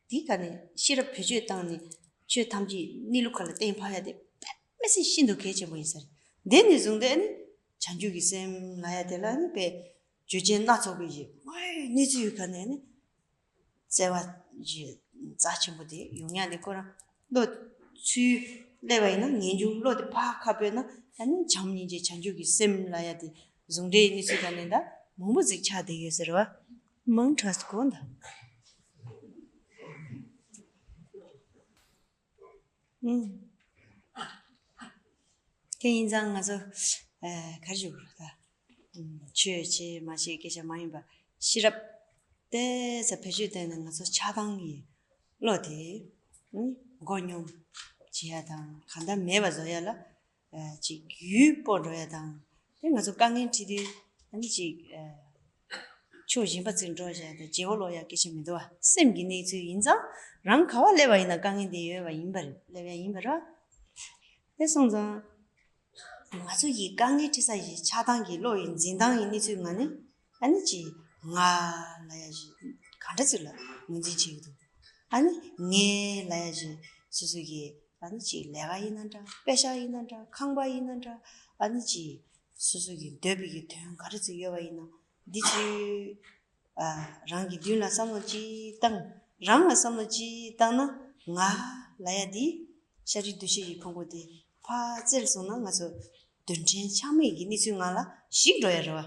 འདི་ག་ནས་ཤེས་རབ་བེད་སྤྱོད་བཏང་ནས་ཆོས་ཐམས་ཅད་གནས་ལུགས་ཁ་ལ་གཏན་ཕབ་ཡ་དེ་དཔེ་མི་སྲིད་ཤིན་ཏུ་གལ་ཆེན་པོ་ཡིན་ས་རེད། འདི་ནས་བཟུང་སྟེ་ནི་བྱང་ཆུབ་ཀྱི་སེམས་ལབ་ཡ་དེ་ལ་ནི་དཔེ་རྒྱུ་རྐྱེན་སྣ་ཚོགས་པའི་ཞིག་དངོས་ཡོད་གནས་ཚུལ་ག་ནས་ནི་བརྩེ་བ་ཞིག་རྩ་ཆེན་པོ་དེ་ཡོང་ཡ་ནི་ཁོ་རང་བློ་ཚུར་སླེབས་པ་ཡིན་ན་ངེས་འབྱུང་བློ་དེ་ཕར་ཁ་སྤོས་ན་ད་ནི་བྱམས་སྙིང་རྗེ་བྱང་ཆུབ་ཀྱི་སེམས་ལབ་ཡ་དེ་ཟུང་འབྲེལ་གནས་ཚུལ་ག་ནས་ད་མང་པོ་ཟིག་ཆགས་བསྡད་ཡོད་ཟེར་བ། མང་དྲགས་སུ་གོ་འདའ། ཨུམ། དེ་ཡིན་ཙང་ང་ཚོ་ཨ་ག་རེ་ཞུ་དགོས་རེད་ད། ཨུམ། ཆོས་བྱེད་མ་བྱེད་སྐད་ཆ་མ་ཡིན་པ་ཤེས་རབ་ཏོག་ཙམ་བེད་སྤྱོད་བཏང་ན་ང་ཚོ་ཆགས་སྡང་གི་བློ་དེ་ཨུམ་མགོ་སྙོམས་བྱེད་ཡ་དང་གང་ལྟར་མེད་པ་བཟོ་ཡ་ལ་ཨ་ཅིག་ཡུལ་སྤོ་འགྲོ་ཡ་དང་། དེ་ང་ཚོ་དཀའ་ངལ་འཕྲད་དུས་ཨ་ནི་ཅིག་ཨ་ཕྱོགས་གཞན་པ་ཅིག་འགྲོ་བྱས་ཏེ་བརྗེ་བོ་ལོག་ཡ་སྐད་ཆ་མི་འདུག་བ། སེམས་ཀྱི་གནས་ཚུལ་ཡིན་ཙང་རང་ག་བ་སླེབས་པ་ཡིན་ན་དཀའ་ངལ་འདི་ཡོད་པ་ཡིན་པ་རེད། སླེབས་ཡ་ཡིན་པ་རེད་བ། དེ་སོང་ཙང་ང་ཚོ་ཡི་དཀའ་ངལ་འཕྲད་ས་ཡི་ཆགས་སྡང་གི་བློ་ཡི་འཛིན་སྟངས་ཡི་གནས་ཚུལ་ང་ནི་ཨ་ནི་ཅིག་ང་ལབ་ཡ་ཞིག་ག་འདྲ་ཅིག་ལ་ངོས་འཛིན་བྱེད་ཀྱི་འདུག་ཨ་ནི་ངའི་ལབ་ཡ་ཞིག་སོ་སོ་གི་ཨ་ནི་ཅིག་ལས་ཀ་ཡིན་ན་འདྲ། དཔེ་ཤག་ཡིན་ན་འདྲ། ཁང་པ་ཡིན་ན་འདྲ། ཨ་ནི་ཅིག་སོ་སོ་གི་འདོད་པའི་གི་དོན་ག་རེ་ཅིག་ཡོད་པ་ཡིན་ན་འདི་ཅིག་ཨ་རང་གི་མདུན་ལ་བསམ་བློ་ཅིག་བཏང་། རང་ལ་བསམ་བློ་ཅིག་བཏང་ན་ང་ལབ་ཡ་འདི་ཤ་རུས་གདུལ་བྱ་ཡི་ཕུང་པོ་དེ་ཕར་བཙལ་སོང་ན་ང་ཚོ་རྡུལ་ཕྲན་ཆགས་མེད་ཀྱི་གནས་ཚུལ་ངང་ལ་ཞིག་འགྲོ་ཡ་རེད་བ།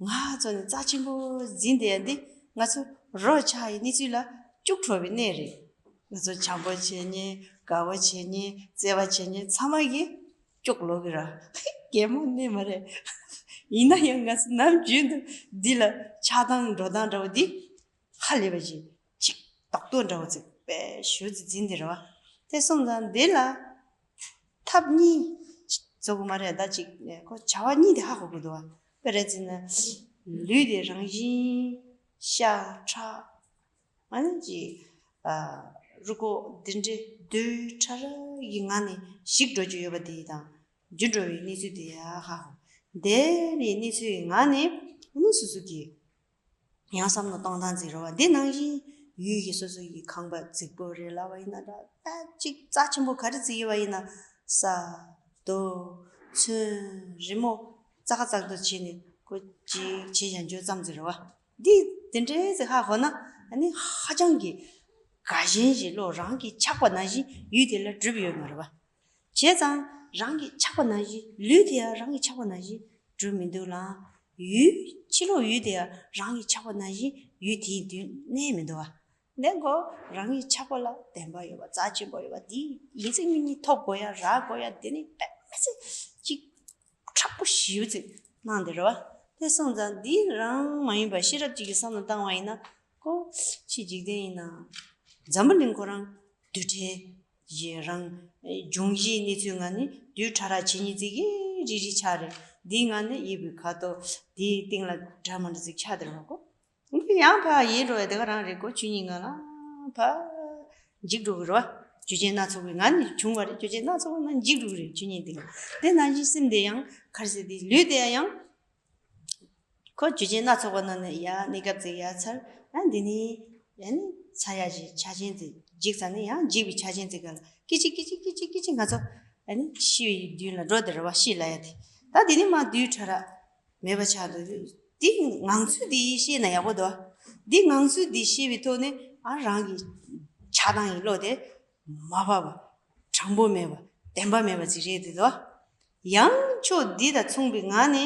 ང་ཚོ་ནི་རྩ་ཆེན་པོ་འཛིན་བསྡད་ཡ་འདི་ང་ཚོ་རོ་ཆགས་ཡི་གནས་ཚུལ་ལ་སྐྱུག་བྲོ་བའི་གནས་རེད། ང་ཚོ་བྱམས་པོ་བྱེད་མཁན། དགའ་བོ་བྱེད་མཁན། བརྩེ་བ་བྱེད་མཁན་ཚང་མ་གིས་སྐྱུག་ལོག་གི་ར། གད་མོ་ནས་མ་རེད། ཡིན་ན་ཡང་ང་ཚོ་ནམ་རྒྱུན་དུ་འདི་ལ་ཆགས་སྡང་འགྲོ་སྟངས་འདྲ་བོ་འདི་ཧ་ལས་པ་ཞིག་ཅིག་རྡོག་རྡོག་འདྲ་བོ་ཅིག་དཔེ་ཞེ་པོ་ཅིག་འཛིན་དེ་རེད་བ། དེ་སོང་ཙང་འདི་ལ་ཐབས་གཉིས་བཟོ་དགོས་མ་རེད་ད། ཅིག་ཁོ་བྱ་བ་གཉིས་དེ་ཧ་གོ་དགོས་འདུག་བ། དཔེ་རེད་ཟེར་ན་ལུས་དེ་རང་བཞིན། ཤ་ཁྲག་ཨ་ནི་ཅིག་ཨ་རུས་ཁོག་འདི་འདྲའི་རྡུལ་ཕྲ་རབ་ཀྱི་ངང་ནས་ཞིག་འགྲོ་རྒྱུ་ཡོད་པ་དེ་དང་འགྱུར་འགྲོ་བའི་གནས་ཚུལ་དེ་ཡང་ཧ་གོ། དེ་ནས་གནས་ཚུལ་གྱི་ངང་ནས་ཨ་ནི་སོ་སོ་གི་ཡང་བསམ་བློ་གཏོང་སྟངས་ཅིག་རེད་བ། འདི་ནང་བཞིན་ཡུལ་གྱི་སོ་སོ་ཡི་ཁང་པ་རྫིག་པོ་རེད་ལབ་པ་ཡིན་ན་འདྲ། ད་ཅིག་རྩ་ཆེན་པོ་ག་རེ་ཅིག་ཡོད་པ་ཡིན་ན་ས། རྡོ། ཚོན། རི་མོ། ཙག་ཙག་ཏུ་བྱས་ནས་ཁོ་ཅིག་བྱས་ཡང་འཇོག་ཙམ་ཅིག་རེད་བ། འདི་དེ་འདྲའི་ཅིག་ཧ་གོ་ན་ཨ་ནི་ཧ་ཅང་གི་དགའ་ཞེན་ཞིག་བློ་རང་གི་ཆགས་པ་ནང་བཞིན་ཡུལ་དེ་ལ་གྲུབ་ཡོད་མ་རེད་བ། བྱས་ཙང་རང་གི་ཆགས་པ་ནང་བཞིན་ལུས་དེ་ཡང་རང་གི་ཆགས་པ་ནང་བཞིན་གྲུབ་མི་འདུག་ལ། ཡུལ་ཕྱི་ལོགས་ཡུལ་དེ་ཡང་རང་གི་ཆགས་པ་ནང་བཞིན་ཡུལ་དེའི་མདུན་གནས་མི་འདུག་བ། ནས་ཁོ་རང་གི་ཆགས་པ་ལ་བདེན་པ་ཡོད་པ་རྩ་ཆེན་པོ་ཡོད་པ་འདི་ཡིན་ཚེ་ངེད་གཉིས་ཐོབ་དགོས་ཡ་རག་དགོས་ཡ་འདི་ནི་དཔེ་མི་སྲིད་ཅིག་དྲག་པོ་ཞེ་པོ་ཅིག་གནང་དེ་རེད་བ། དེ་སོང་ཙང་འདི་རང་མ་ཡིན་པ་ཤེས་རབ་ཅིག་གི་བསམ་བློ་བཏང་བ་ཡིན་ན་ཁོ་ཕྱི་འཇིག་རྟེན་ཡིན་ན་འཛམ་བུ་གླིང་ཁོ་རང་རྡུལ་ཕྲན་ཞེས་རང་འབྱུང་བཞིའི་གནས་ཚུལ་ང་ནི་རྡུལ་ཕྲ་རགས་ཇི་སྙེད་ཅིག་གི་རིལ་རིལ་ཆགས་རེད། འདིའི་ངང་ནས་ཡིབ་པའི་ཁ་དོག་དེའི་སྟེང་ལ་འདྲ་མི་འདྲ་ཅིག་ཆགས་དེ་རེད་བ་ཁོ། འདི་ཡང་ཕར་ཡལ་འགྲོ་བའི་དེ་ག་རང་རེད་གོ། ཆོས་ཉིད་ངང་ལ་ཕར་འཇིག་འགྲོ་གི་རེད་བ། རྒྱུ་རྐྱེན་སྣ་ཚོགས་པའི་ངང་ནས་བྱུང་བ་རེད། རྒྱུ་རྐྱེན་སྣ་ཚོགས་པའི་ངང་འཇིག་འགྲོ་གི་རེད། ཆོས་ཉིད་འདི་ལ། དེ་ནང་བཞིན་སེམས་དེ་ཡང་ག་རེ་ཟེར། དེ་ལུས་དེ་ཡང་ཁོ་རྒྱུ་རྐྱེན་སྣ་ཚོགས་པ་ནང་ནས་ཡར་གནས་སྐབས་ཙིག་ཡར་ཚར། ཡང་འདི་ནི་ཡང་ནི་ཚར་ཡག་གི་ཆ་རྐྱེན་དེ་འཇིག་ཚར་ནས་ཡང་འཇིག་པའི་ཆ་རྐྱེན་དེ་ག་ལ་སྐད་ཅིག་སྐད་ཅིག་སྐད་ཅིག་སྐད་ཅིག་ང་ཚོ་ཨ་ནི་ཤི་བའི་མདུན་ལ་འགྲོ་དེ་རེད་བ། ཤི་ལབ་ཡ་དེ། ད་འདི་ནི་མར་རྡུལ་ཕྲ་རགས་མེད་པ་ཆགས་འདུག། འདི་ངང་ཚུལ་འདི་ཤེས་ན་ཡག་པོ་འདུག། འདི་ངང་ཚུལ་འདི་ཤེས་པའི་ཐོག་ནས་ཨ་རང་གི་ཆགས་སྡང་གི་བློ་དེ་མ་བབས་པ། དྲང་པོ་མེད་པ། བདེན་པ་མེད་པ་ཅིག་རེད་དེ་དོ། ཡང་ཕྱོགས་འདི་དང་མཚུངས་པའི་ངང་ནས་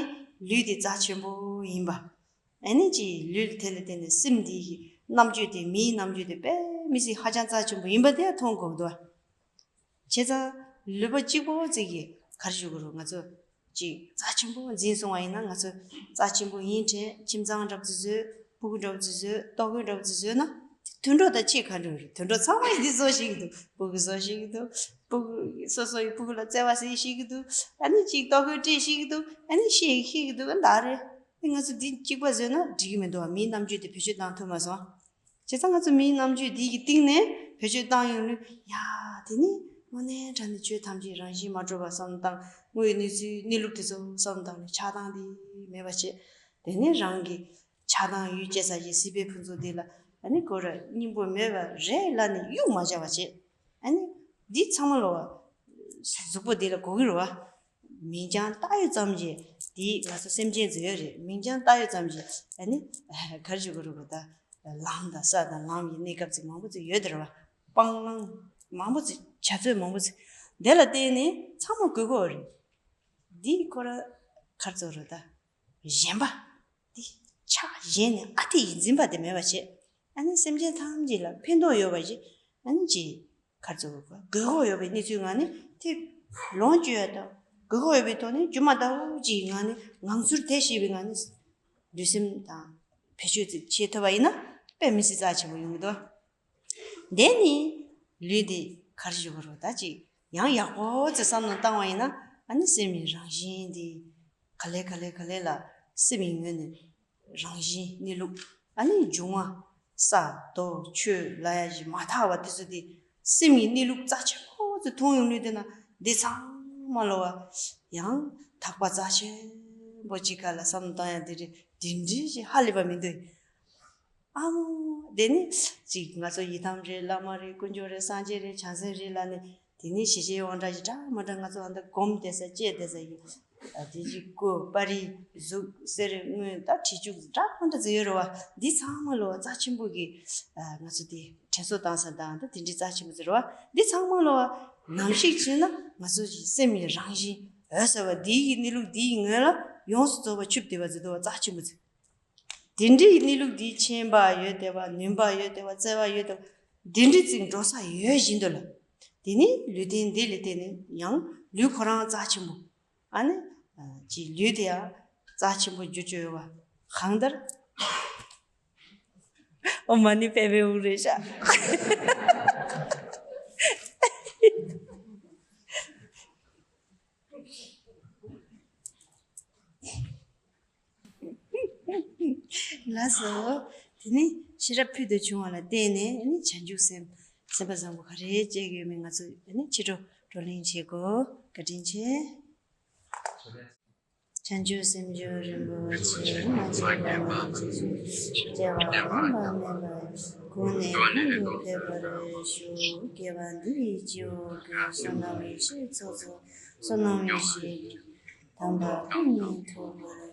ལུས་དེ་རྩ་ཆེན་པོ་ཡིན་པ། ཨ་ནི་ཅིག་ལུས་དེ་ལ་བརྟེན་ནས་སེམས་འདི་ཡི་རྣམ་དཔྱོད་དེ། མིའི་རྣམ་དཔྱོད་དེ་དཔེ་མི་སྲིད་ཧ་ཅང་རྩ་ཆེན་པོ་ཡིན་པ་དེ་མཐོང་དགོས་འདུག། བྱས་ཙང་ལུས་པོ་གཅིག་པོ་ཅིག་གིས་ག་རེ་ཞུ་དགོས་རེད། ང་ཚོ་ཅིག་རྩ་ཆེན་པོ་འཛིན་སོང་བ་ཡིན་ན། ང་ཚོ་རྩ་ཆེན་པོ་ཡིན་དྲན། ཁྱིམ་ཚང་འདྲ་པོ་ཅིག་བཟོས། སྤུ་གུ་འདྲ་པོ་ཅིག་བཟོས། ལྟོ་གོས་འདྲ་པོ་ཅིག་བཟོས་ན། དུད་འགྲོ་དང་ཆེས་ཁ་འགྲོ་རེད། དུད་འགྲོ་ཚང་མ་ཡིན་དེ་བཟོ་ཤེས་ཀྱི་འདུག། སྤུ་གུ་བཟོ་ཤེས་ཀྱི་འདུག། སྤུ་གུ་སོ་སོ་ཡི་སྤུ་གུ་ལ་བརྩེ་བ་བྱེད་ཤེས་ཀྱི་འདུག། ཨ་ནི་ཅིག་ལྟོ་གོས་སྤྲད་ཤེས་ཀྱི་འདུག། ཨ་ནི་ཤེས་ཤེས་ཀྱི་འདུག། ཨ་ད་རེད། ཨ་ང་ཚོ་འདི་གཅིག་པ་བཟོས་ན་འགྲིག་གི་མི་འདུག་བ། མིའི་རྣམ་དཔྱོད་དེ་བེད་སྤྱོད་བཏང་ཐུབ་མ་སོང་། བྱས་ཙང་ང་ཚོ་མིའི་རྣམ་དཔྱོད་འདི་ཡི་སྟེང་ནས་བེད་སྤྱོད་བཏང་ཡོང་དུས། ཡ་དེ་ནི་དངོས་གནས་དྲང་གནས་ཆོས་ཐམས་ཅད་རང་བཞིན་མ་གྲུབ་པ་བསམ་བཏང་། དངོས་ཡོད་གནས་ཚུལ་གནས་ལུགས་དེ་ཚོ་བསམ་བཏང་ནས་ཆགས་སྡང་འདི་མེད་པ་བྱས། དེ་ནས་རང་གི་ཆགས་སྡང་ཡོད་ཅེས་ས་ཀྱི་སྲིད་པའི་ཕུན་ཚོགས་འདི་ལ་ཨ་ནི་ཁོ་ར་སྙིང་པོ་མེད་པ་རེད་ལབ་ནས་གཡུག་མ་བྱ་བ་བྱས། ཨ་ནི་འདི་ཚང་མ་ལོ་བ་གཟུགས་པོ་འདི་ལ་གོ་གི་རེད་བ། མིང་རྐྱང་བཏགས་ཡོད་ཙམ་གྱིས། དེ་ང་ཚོ་སེམས་ཅན་ཚོ་ཡོད་རེད། མིང་རྐྱང་བཏགས་ཡོད་ཙམ་གྱིས་ཨ་ནི་ག་རེ་ཞུ་དགོས་རེད་གོ། ད་ལམ་དང་ས་དང་ལམ་གྱི་གནས་སྐབས་ཅིག་མང་པོ་ཅིག་ཡོད་དེ་རེད་བ། སྤང་ལམ་མང་པོ་ཅིག། བྱ་ཚོད་མང་པོ་ཅིག། དེ་ལ་བརྟེན་ནས་ཚང་མ་དགོས་ཀྱི་ཡོད་རེད། འདི་ཁོ་ར་ག་རེ་ཟེར་དགོས་རེད། ད་ཞེན་པ་འདི་ཆགས་ཞེན་ནས་ཨ་འཐས་ཀྱི་འཛིན་པ་དེ་མེད་པ་བྱས། ཨ་ནི་སེམས་ཅན་ཐམས་ཅད་ལ་ཕན་ཐོགས་ཡོད་པ་ཞིག། ཨ་ནི་ཅིག་ག་རེ་ཟེར་དགོས། དགོས་མཁོ་ཡོད་པའི་གནས་ཚུལ་ངང་ནས་དེ་ལོངས་སྤྱོད་ཡ་དང་། དགོས་མཁོ་ཡོད་པའི་ཐོག་ནས་སྒྱུ་མ་ལྟ་བུ་ཅིག་ངང་ནས་ངང་ཚུལ་དེ་ཤེས་པའི་ངང་ནས་ལུས་སེམས་དང་བེད་སྤྱོད་ཅིག་བྱེད་ཐུབ་པ་ཡིན་ན་དཔེ་མི་སྲིད་རྩ་ཆེན་པོ་ཡོང་གི་འདུག། དེ་ནི་ལུས་འདི་ག་རེ་ཞུ་དགོས་རེད། ད་ཅིག་ཡང་ཡག་པོ་ཅིག་བསམ་བློ་བཏང་བ་ཡིན་ན། ཨ་ནི་སེམས་ཀྱི་རང་བཞིན་འདི་ག་ལེ་ག་ལེ་ག་ལེ་ལ་སེམས་ཀྱི་ངོས་ནས་རང་བཞིན་གནས་ལུགས། ཨ་ནི་འབྱུང་བ་ས་རྡོ་ཆུ་ལ་ཡ་ཞིག་མ་དག་པ་དེ་ཚོ་དེ་སེམས་ཀྱི་གནས་ལུགས་རྩ་ཆེན་པོ་ཚོ་མཐོང་ཡོང་ལུས་དེ་ན། འདི་ཚང་མ་ལོ་བ་ཡང་དག་པ་རྩ་ཆེན་པོ་ཅིག་ག་ལ་བསམ་བཏང་ཡ་དེ་རེད། དེ་འདྲའི་ཞིག་ཧ་ལས་པ་མི་འདུག། ཨ་མོ། དེ་ནི་ཅིག་ང་ཚོ་ཡི་དམ་རེད། བླ་མ་རེད། དཀོན་མཆོག་རེད། སངས་རྒྱས་རེད། བྱང་སེམས་རེད་ལབ་ནས། དེ་ནས་ཞི་བྱེད་དབང་དྲག་ཞིག་འདྲ་མ་འདྲ་ང་ཚོ་ཨ་མདའ་སྒོམ་བསྡད་ས་བཅས་བསྡད་ས་ཡིན། ཨ་དེ་ཅིག་སྐུ་པར་རིས་གཟུགས་གསེར་དངུལ་ད་བྲིས་བཅུག་འདྲ་མ་འདྲ་ཟེར་ཡོད་རེད་བ། འདི་ཚང་མ་ལོ་རྩ་ཆེན་པོ་གི་ཨ་ང་ཚོ་དེ་དྲན་གསོ་བཏང་ས་དང་ད་དེ་འདྲའི་རྩ་ཆེན་པོ་ཟེར་བ། འདི་ཚང་མ་ལོ་ནམ་ཞིག་བྱས་ན་ང་ཚོ་ཞིག་སེམས་ཀྱི་རང་བཞིན་འོད་གསལ་བ་འདི་ཡི་གནས་ལུགས་འདི་ཡི་ངོས་ལ་ཡོངས་སུ་རྫོགས་པ་ཆུབ་བསྡད་པ་ཟེར་དུ་བ་རྩ་ཆེན་པོ་ཟེར། དེ་འདྲའི་གནས་ལུགས་འདི་མཁྱེན་པ་ཡོད་བསྡད་པ། ནུས་པ་ཡོད་བསྡད་པ། བརྩེ་བ་ཡོད་བསྡད་པ། དེ་འདྲའི་ཅིག་འགྲོ་ས་ཡོད་བཞིན་དུ་ལ། དེ་ནི་ལུས་རྟེན་འདི་ལ་བརྟེན་ནས་ཡང་ལུས་ཁོ་རང་རྩ་ཆེན་པོ། ཨ་ནི་ཅིག་ལུས་དེ་ཡང་རྩ་ཆེན་པོ་འགྱུར་བཅོས་ཡོད་པ་གང་ལྟར། ཨོཾ་མ་ཎི་པདྨེ་ཧཱུྃ་རེད་ཤག། ལགས་སོ། དེ་ནི་ཤེས་རབ་ཕུལ་དུ་བྱུང་བ་ལ་བརྟེན་ནས་ནི་བྱང་ཆུབ་སེམས་སེམས་པ་བཟང་པོ་ག་རེ་སྐྱེ་གི་ཡོད་མེད་ང་ཚོ་ནི་ཕྱི་དྲོ་བགྲོ་གླེང་བྱེད་དགོས། བཀའ་དྲིན་ཆེ། བྱང་ཆུབ་སེམས་མཆོག་རིན་པོ་ཆེ། མ་སྐྱེས་པ་རྣམས་ཀྱི་སྐྱེ་བ་ལེན་པ་མེད་པར་གོང་ནས་གོང་དུ་འཕེལ་བར་ཤོག། བསྐལ་པ་འདི་ཡི་སྤྱི་བོ་ཀུན། བསོད་ནམས་ཡེ་ཤེས་ཚོགས་རྫོགས། བསོད་ནམས་ཡེ་ཤེས་ཀྱི་དམ་པ་ཀུན་ནས་ཐོབ་པར།